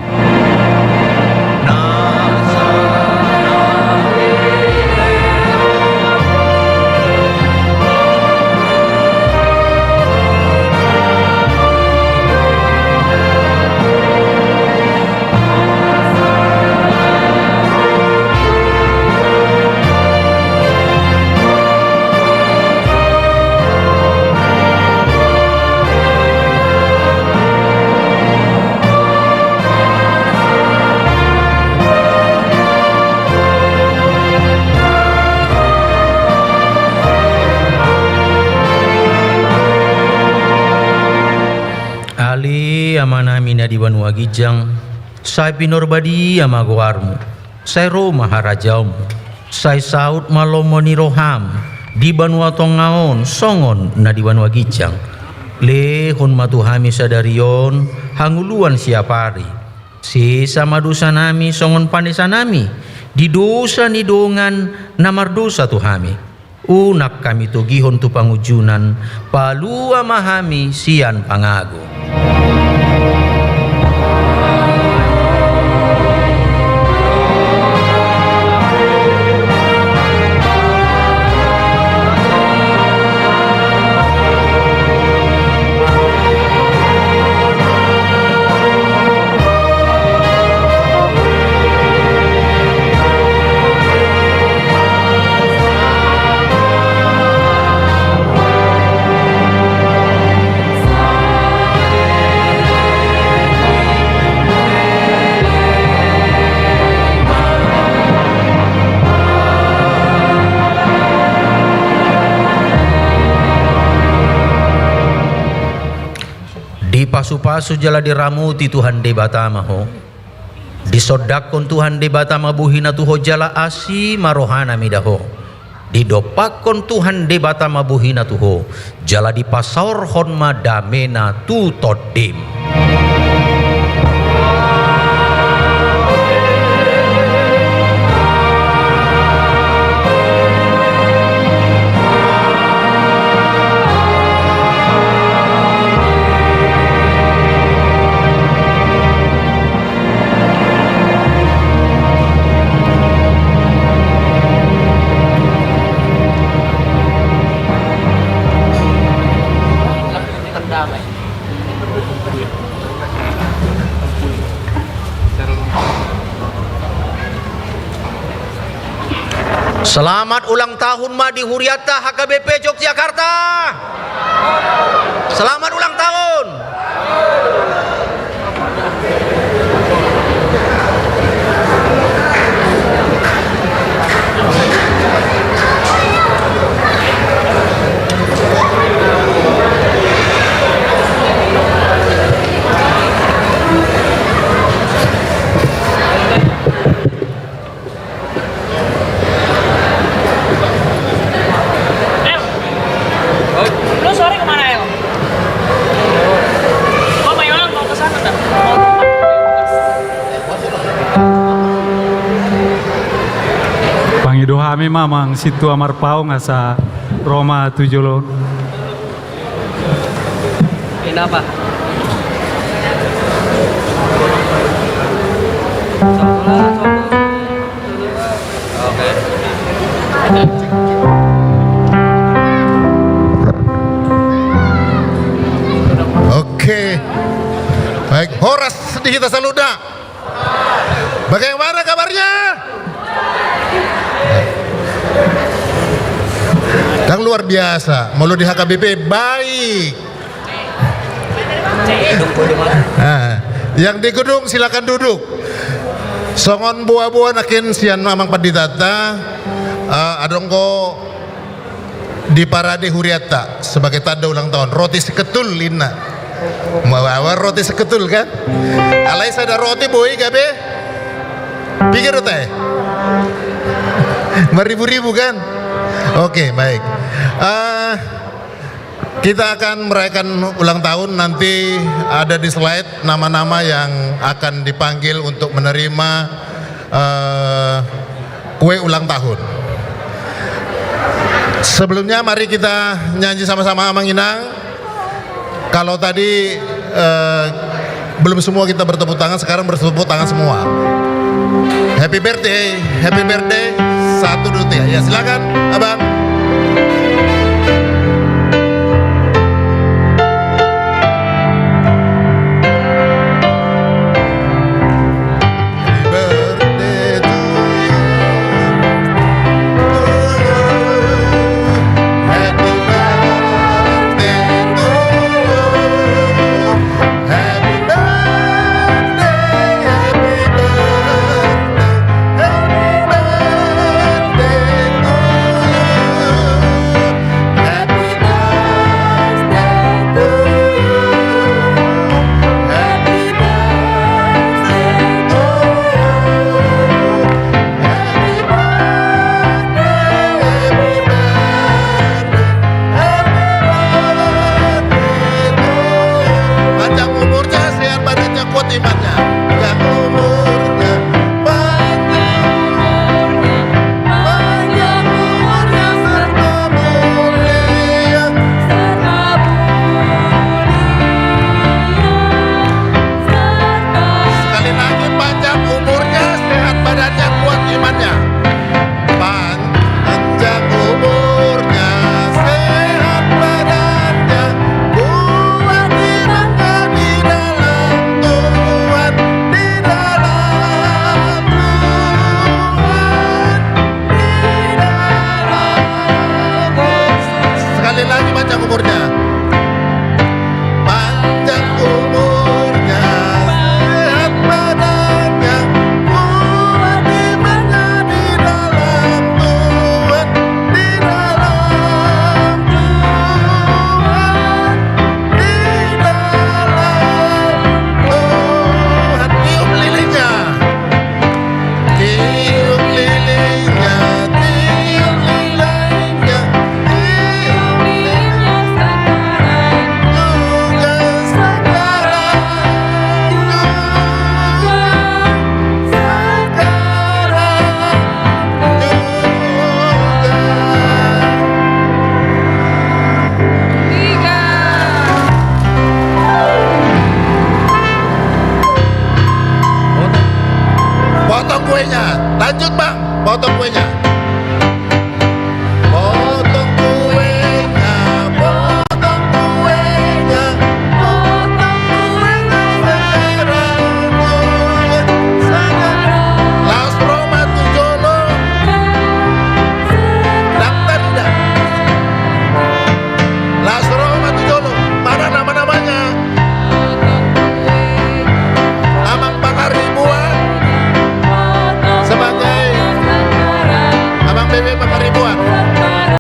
Ale Amanami na di banua ginjang, sai pinarbadia ma goarmu, sai ro ma harajaonmu, sai saut ma lomo ni roham di banua tonga on songon na di banua ginjang. Lehon ma tu hami sadari on hangoluan siapari. Sesa ma dosanami songon panesanami di dosa ni dongan na mardosa tu hami. Unang hami togihon tu pangunjunan, palua ma hami sian pangago. Dipasupasu jala diramoti Tuhan Debata ma ho. Disondangkon Tuhan Debata ma bohina tu ho jala asi ma rohana mida ho. Didompakkon Tuhan Debata ma bohina tu ho, jala dipasaorhon ma damena tu tondim. Selamat ulang tahun ma di hurianta H K B P Yogyakarta. Selamat ulang tahun. El, lu sore kemana, El? Gua sama Yolang mau ke sana, ntar. Pangido hami ma amang sintua Marpaung asa ro ma tu jolo. Kenapa? Oke. Oke. Baik, horas di hita saluhutna. Bagaimana kabarnya? Kan luar biasa, molo di H K B P baik. Ah, yang di gedung silakan duduk. Songon boa-boa nangkin sian amang panditanta, eh, adong do diparade hurianta sebagai tanda ulang tahun. Roti seketul ninna. Mabaen roti seketul kan? Alai sada roti boi gabe piga do tahe? Beribu-ribu kan? Oke, baik. Eh, kita akan merayakan ulang tahun, nanti ada di slide nama-nama yang akan dipanggil untuk menerima, eh, kue ulang tahun. Sebelumnya mari kita nyanyi sama-sama, Amang Inang. Kalau tadi, eh, belum semua kita bertepuk tangan, sekarang bertepuk tangan semua. Happy birthday, happy birthday. Satu, dua, tiga. Ya, silakan, Abang.